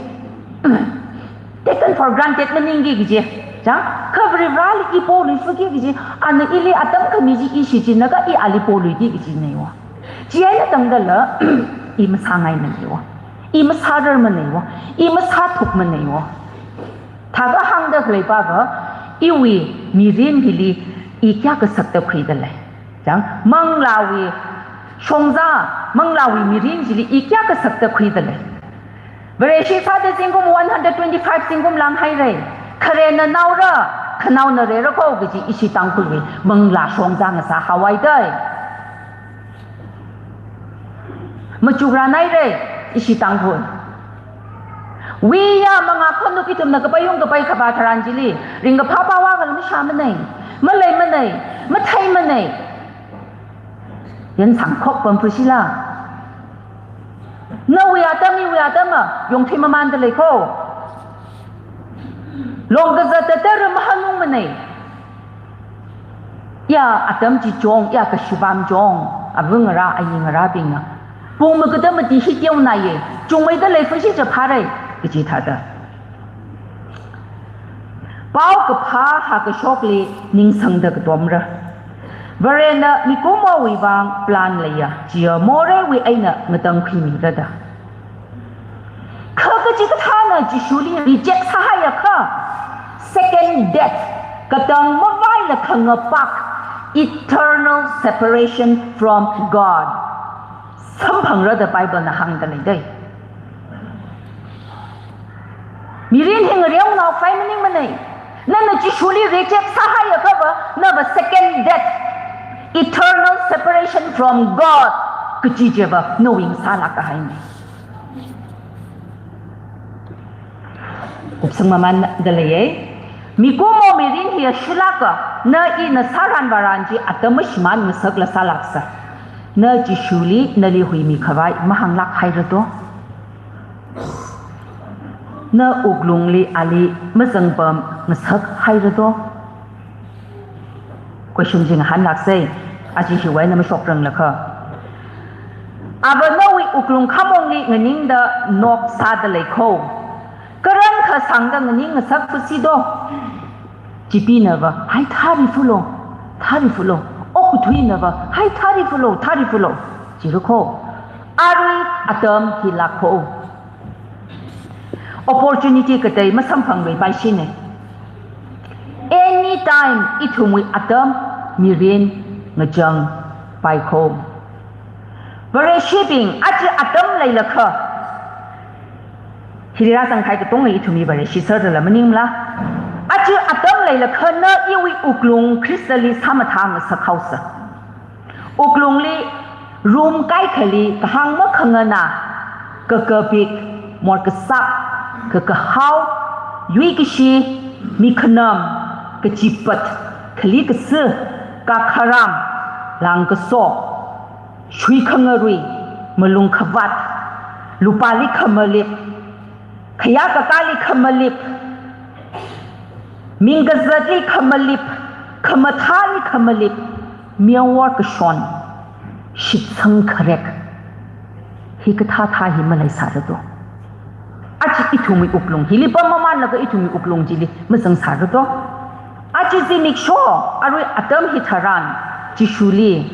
taken for granted maningki kaji. Chang, kha Varivarali i poluifaki kaji, ana ili atam khami chi i shichinlaga i ali poluiki kajineiwo. Chieina tangdala, i masāngai maneiwo. I masārar maneiwo. I masāthuk maneiwo. Thākha hāngda khalei pava, iwui mirin hili i kayākha sakta khuida lei. Chang, manglāwui shongza, manglāwui mirin chili i kayākha sakta khuida lei. Vareshi sāda zingkum one hundred twenty-five zingkum langhaira. Kharena naora, khanaona rerakho kaji ishi Tangkhulwui manglā shongza ngasāhaowa dei. Machukra naira, ishi Tangkhul. Wiya mangā khonuk ithumna kapaiung kapai khavā tharan chili, ringkaphā pao akhala mashāmanei, maleimanei, matheimanei. Yan sangkhok pamphushila. Nawui atam, iwui atam a, yongthui mamanda leikho. Long kazat tara mahanungmanei. Ya atam chi chong, ya kashivam chong, avungarā, ayingarābingna. Pung magada mati hi teonaiya, chungmeida leifasi chapharai, kaji thāda. Paokaphā hākashokli ningsangda katomra. Varena mikumowui vang plan leiya, chiya moreiwui eina ngatangkhuimira da. Kha kachikathāna Jishuli reject sāhaiakha, second death, katang mavaila khangapak, eternal separation from God. Samphangra da Bible na hāngda lei dei. Mirin hi ngareonao phai maningmanei. Nana Jishuli reject sāhaiakhava, nava second death, eternal separation from God. kachi chiva nawui ngasālāk kahaina. Kupsang mamānda leiya. Mikumo mirin hi ashilāka, na ina sāran vāran chi atam mashimān ngasaklā sālāksa. Na Jishuli nali huimi khavai mahānglāk haira do? Na wuklungli ali mazangpam ngasak haira do? Question chi ngahānlāksei, aja hiwui eina mashokranglakha. Ava nawui wuklung khamongli nganingda nok sāda lei kho. Karam kha sangda nganing ngasak pasi do. Chipānava, hai thari fulo, thari fulo. Okathuinava, hai thari fulo, thari fulo. Chira kho. Arui atam hi lāk kho. Opportunity katei masamphangluipaishina. Anytime ithumwui atam mirin ngachangpai kho. Vareshibing, aja atam leilakha. Hili rāzangkahai katonga ithumwui Vareshi sārala maningla. Aja atam leilakha na iwui wuklung Khristali sāmathā ngasak haosa. Wuklungli room kaikhali kahāng makhangana, kakapik, morkasak, kakahao, yuikashi, mikhanam, kachipat, khali kasi, kakharam, langkaso, shuikhangarui, malung khavāt, lupāli khamalip, khayā kakāli khamalip, mingkazatli khamalip, khamathāli khamalip, meowar kashon, shitsang kharek. Hikathā thā hi maleisāra do? Aja ithumwui wuklung hili pam mamānlaga ithumwui wuklung chili mazangsāra do? Aja zimiksho, arui atam hitharan, Jishuli,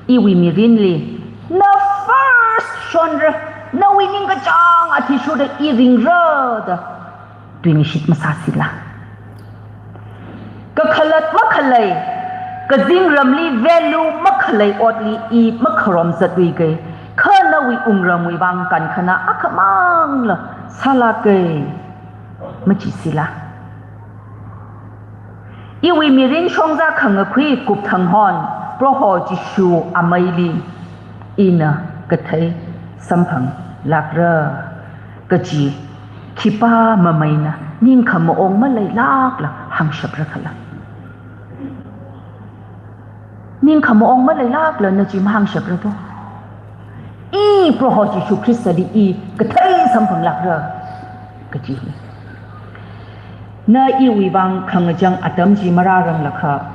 iwui mirinli, na first shonra, nawui ningkachāng athishurda i ringra da tuingashit masāsila. Kakhalat makhalei, kazingramli value makhalei otli i makharom zatluikei, kha nawui wungramwui vang kankhana akhamangla sālākei, machisila. Iwui mirin shongza khangakhui kupthang hon, Proho Jishu ameili ina kathei samphanglākra kaji khipā mameina ningkhamaong maleilākla hāngshapra khala? Ningkhamaong maleilākla na chi mahāngshapra do? I Proho Jishu Khristali i kathei samphanglākra kaji hi. Na iwui vang khangachang atam chi marāranglakha,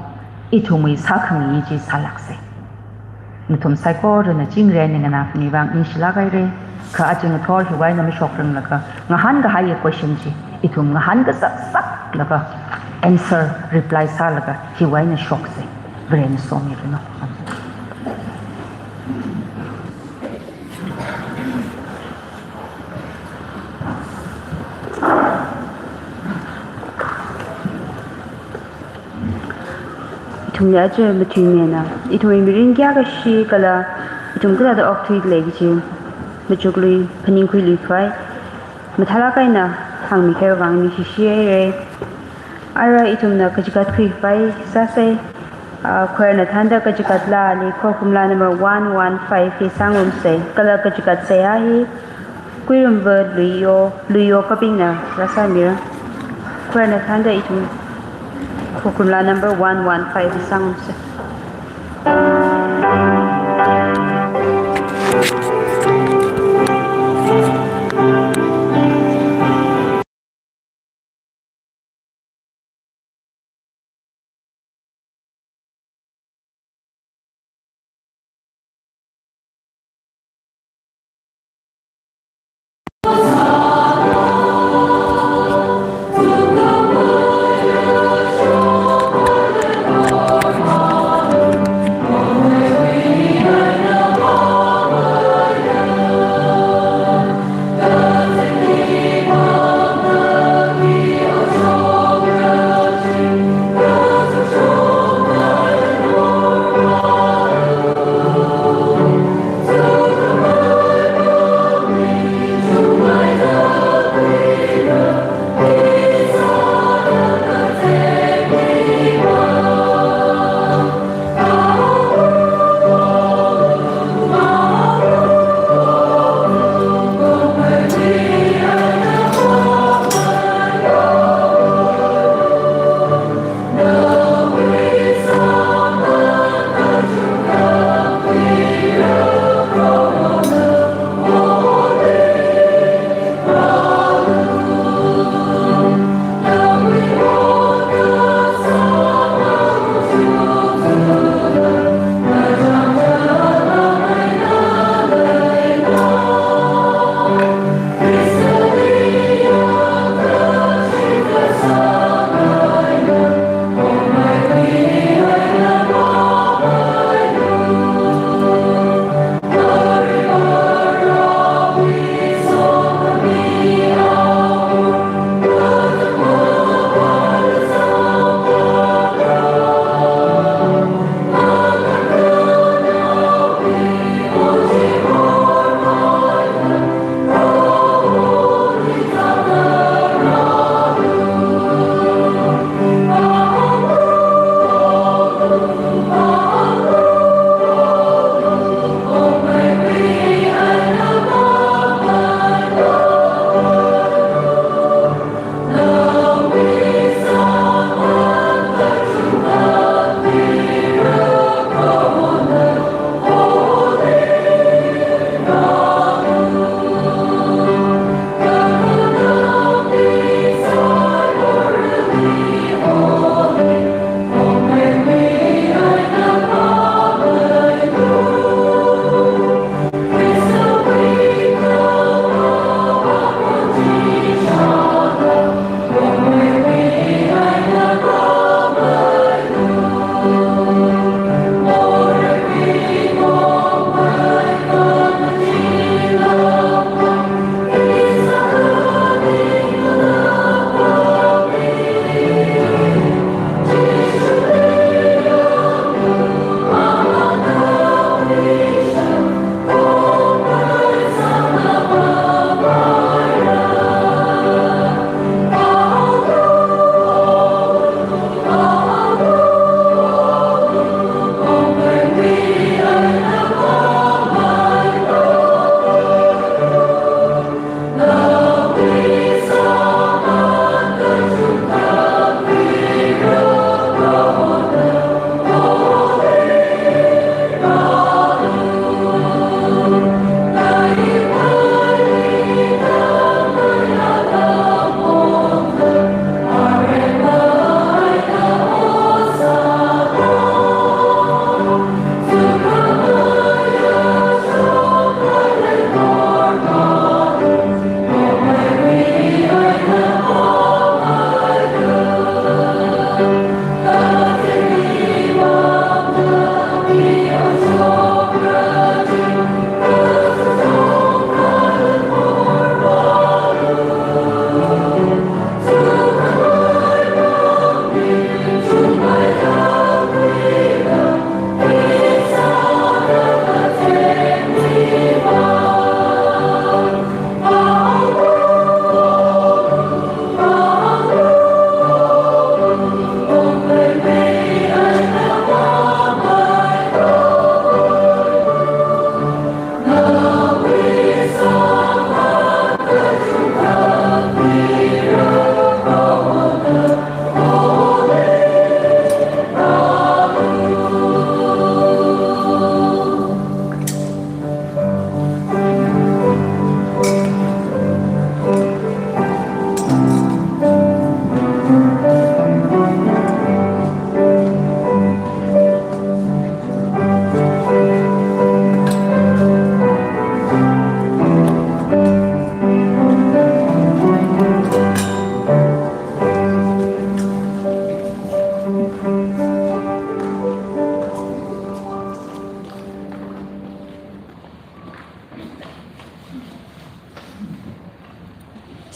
ithumwui sākhangayi chi sālāksei. Nathum saikorana chingri eina nganākhami vang ningshilāk haira, kha aja ngathor hiwui eina mashokranglakha, ngahānkahai question chi ithum ngahānkasak saklaga, answer, reply sālaga, hiwui eina shoksei. Varena somiranu. Ithumli aja mathuimina, ithumwui mirin kayākha shi kala, ithum kathāda okthuida lei kaji machuklui, phaningkhuilui khavai mathālāk eina hāngmikahai vang ningshishi haira. Ara ithumna kachigat khuikhavai sāsei, ah, choir na thānda Kachigat Laali khorumla number one one five hi sāngarumsei, kala kachigat seihā hi Kuirumva Luiyo, Luiyo Kapingna rāsāmira. Choir na thānda ithum khorumla number one one five hi sāngarumsei.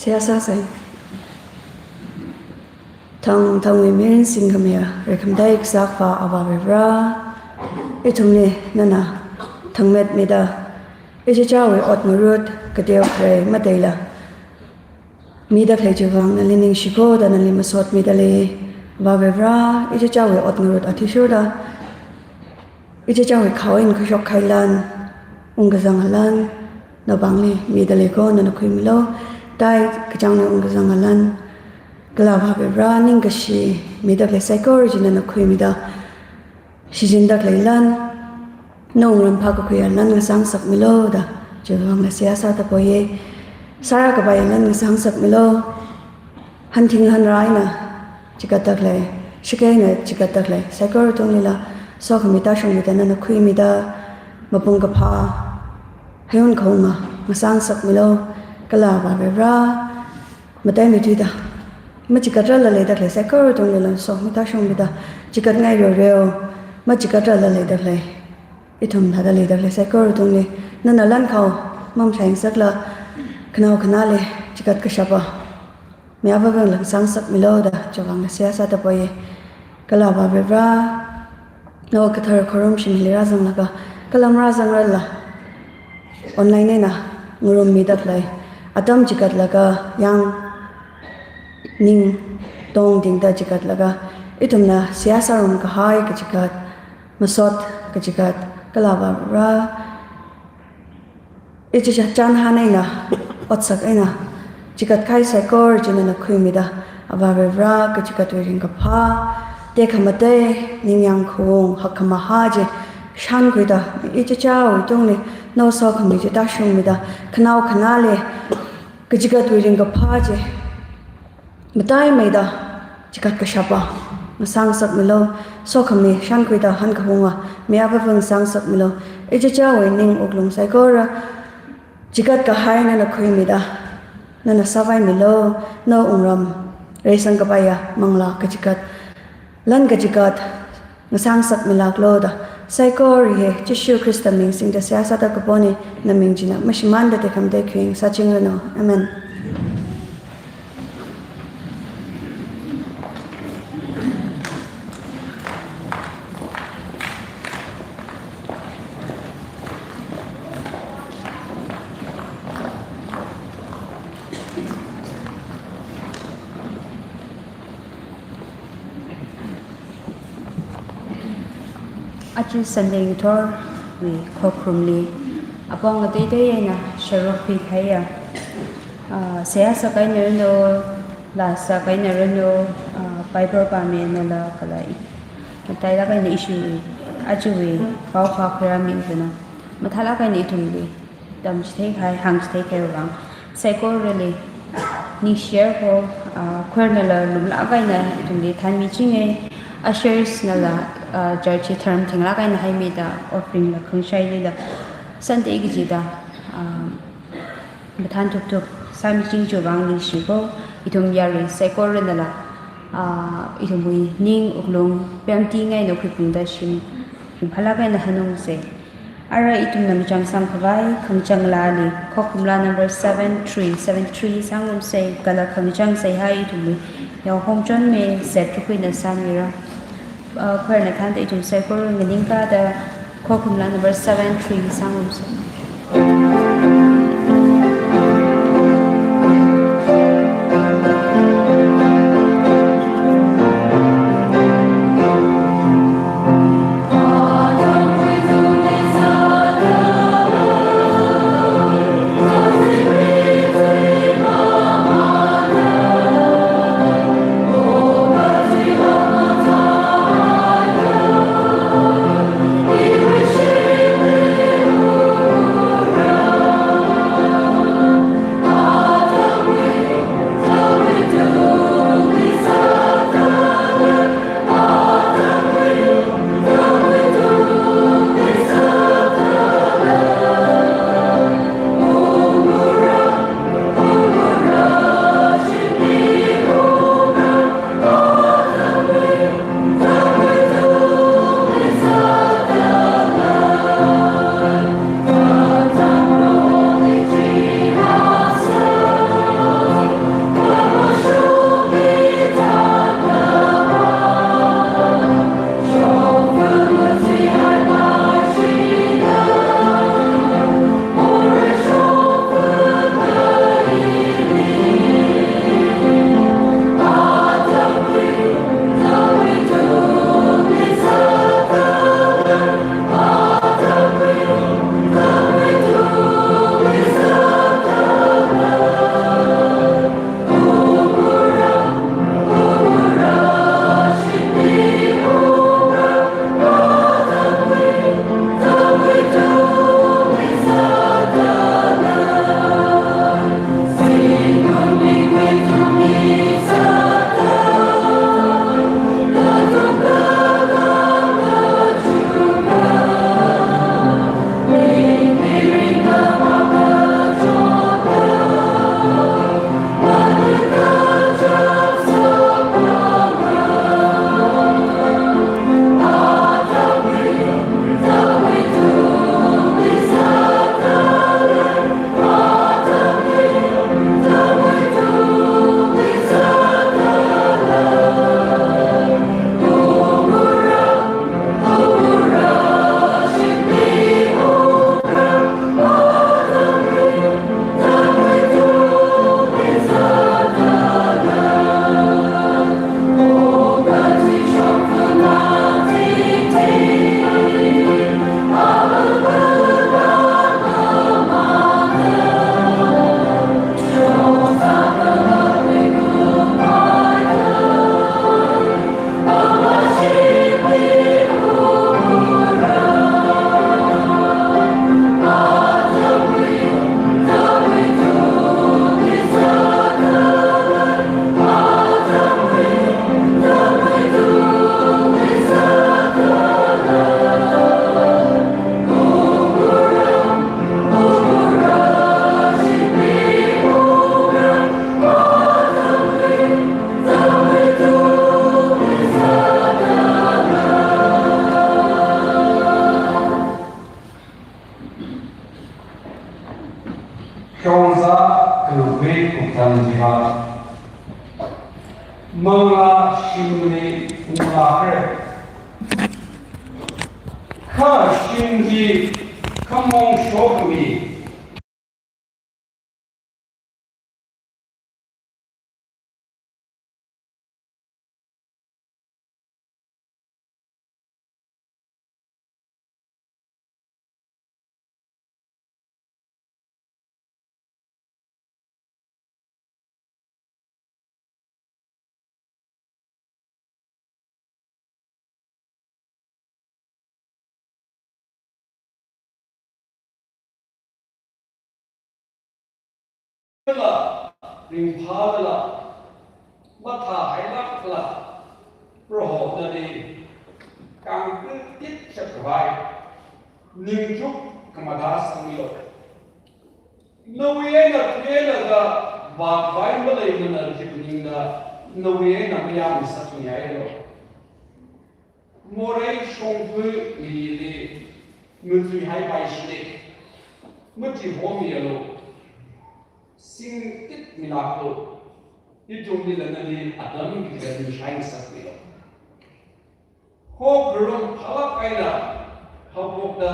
Seihā sāsei. Thang, thangwui mirin singkhamiya, reikhamatei kasā Akhavā Avā Varivara, ithumli nana thangmet mida, ichichāwui ot ngarut, kateo kharei mateila mida khalei chiwui vang nali ningshiko da nali masot mida lei. Avā Varivara, ichichāwui ot ngarut athishurda, ichichāwui khao eina kashok kahai lan, ungkazanga lan, napāngli mida leiko, nana khuimilu. Tai kachāngna ungkazanga lan, kala Avā Varivara, ningkashi mida khalei saikora chi nana khuimida, shichinda khalei lan, nawui wungram phākakhuiya lan ngasāngasakmilu da, chiwui vangla seihā sāda poiye. Sārā kapai lan ngasāngasakmilu. Hanthing hanra eina chigatda khalei, shakei eina chigatda khalei saikora tunglila sokhami tāshungmida, nana khuimida, mapung kaphā, hayun khaunga ngasāngasakmilu. Kala Avā Varivara, mataimeithuida, machigatrarla leida khalei saikora tunglila sokhami tāshungmida, chigatngai reoreo, machigatrarla leida khalei, ithum thāda leida khalei saikora tungli nana lan khao mamashaingsakla, khanao khanāli chigat kashapa mi avāvangla ngasāngasakmilu da, chiwui vangla seihā sāda poiye. Kala Avā Varivara, nawui kathara khorumshimli rāzanglaga, kala marāzangrarla online eina ngarummida khalei, atam chigatlaga, yang ning tongtingda chigatlaga, ithumna seihā sārum kahai kachigat, masot kachigat, kala Avā Varivara, ichichā chānhan eina, otsak eina chigat kahai saikora chi nana khuimida, Avā Varivara, kachigatwui ringkaphā, tekhamatei, ningyāng khaung, hakkhamahā chi shānkhuida, ichichāwui tungli nawui sokhami chi tāshungmida, khanao khanāli kachigatwui ringkaphā chi mataimeida chigat kashapa ngasāngasakmilu. Sokhami shānkhuida han khaunga mi avāvang ngasāngasakmilu. Ichichāwui ning wuklung saikora chigat kahai nana khuimida, nana sāvaimilu. Nawui wungram reisang kapaiya manglā kachigat, lan kachigat ngasāngasakmilāklu da, saikora hi Jishu Khrista ming singda seihā sāda kapone. Naming china mashimānda tekhamatei khuiung sāchingranu. Amen. Aja Sunday ngathorwui khokharumli apong ateitei eina sharuk khuikahaiya, ah, seihā sākahaina ranu, laa sākahaina ranu, ah, Bible pāminala kala i-, matailāk eina issue, ajawui paophā khuirāmi ranu. Mathālāk eina ithumli tamchitheikahai, hāngchitheikahai vang saikorali ningshiyarko, ah, choirnala lumlāk eina ithumli thanmichinge. Ushers nala, ah, church hi tharan thinglāk eina haimida, offering la khangashailila Sunday kachida, ah, mathān thupthup sāmiching chiwui vang ningshiko. Ithum yarui saikoranala, ah, ithumwui ning wuklung pemtingai eina khuiphungda shim, ringphālāk eina hanungsei. Ara ithumna machang sangkhavai khangachang laali, khokharumla number seven three seven three sangrumsei, kala khangachang seihā ithumwui Yaohom Chonme set tharukna sāmira. Ah, choirna thānda ithum saikora nganingkāda khokharumla number seven three sangrumsei. Tangjiva, manglā shimli unglākre. Kha shim hi khamong shokmi. La, ringphālala, mathāhailākla, Proho nali kangkui tit shakhavai, ningchuk khamada sangmilu. Nawui eina khuilaga vākhavai maleimana kaji phaningda, nawui eina mayāngasakmilu. Morei shongfa mili matuihaipaishili, matuihomilu, singtitmilāklu, ithumlila nali atam kachida ningshai ngasakmilu. Hokharum phalāk eina haophokta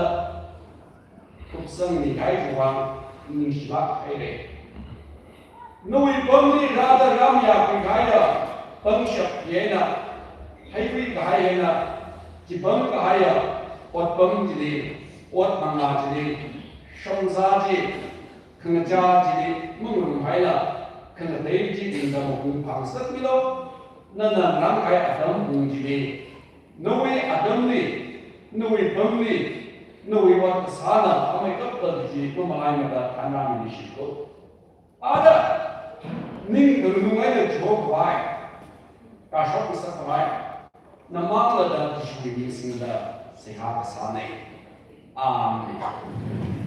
kupsangmikahai chiwui vang ningshilāk haire. Nawui pamli rāda rāmayākhuikahaiya pangshap eina, heikhuikahai eina, chipamkahaiya otpam chili, ot manglā chili, shongza chi, khangachā chili mangarumhaila, khangatei chi ningda mapung phāngasakmilu. Nana ngarānkahai atam pung chili, nawui atamli, nawui pamli, nawui ot kasāna phameikapta kaji mamalaimada thanrāmilishitlu. Ada, ning khanganung eina chihokhavai, kashok ngasakhavai, namangla da Jishuwui ming singda seihā kasāne. Amen.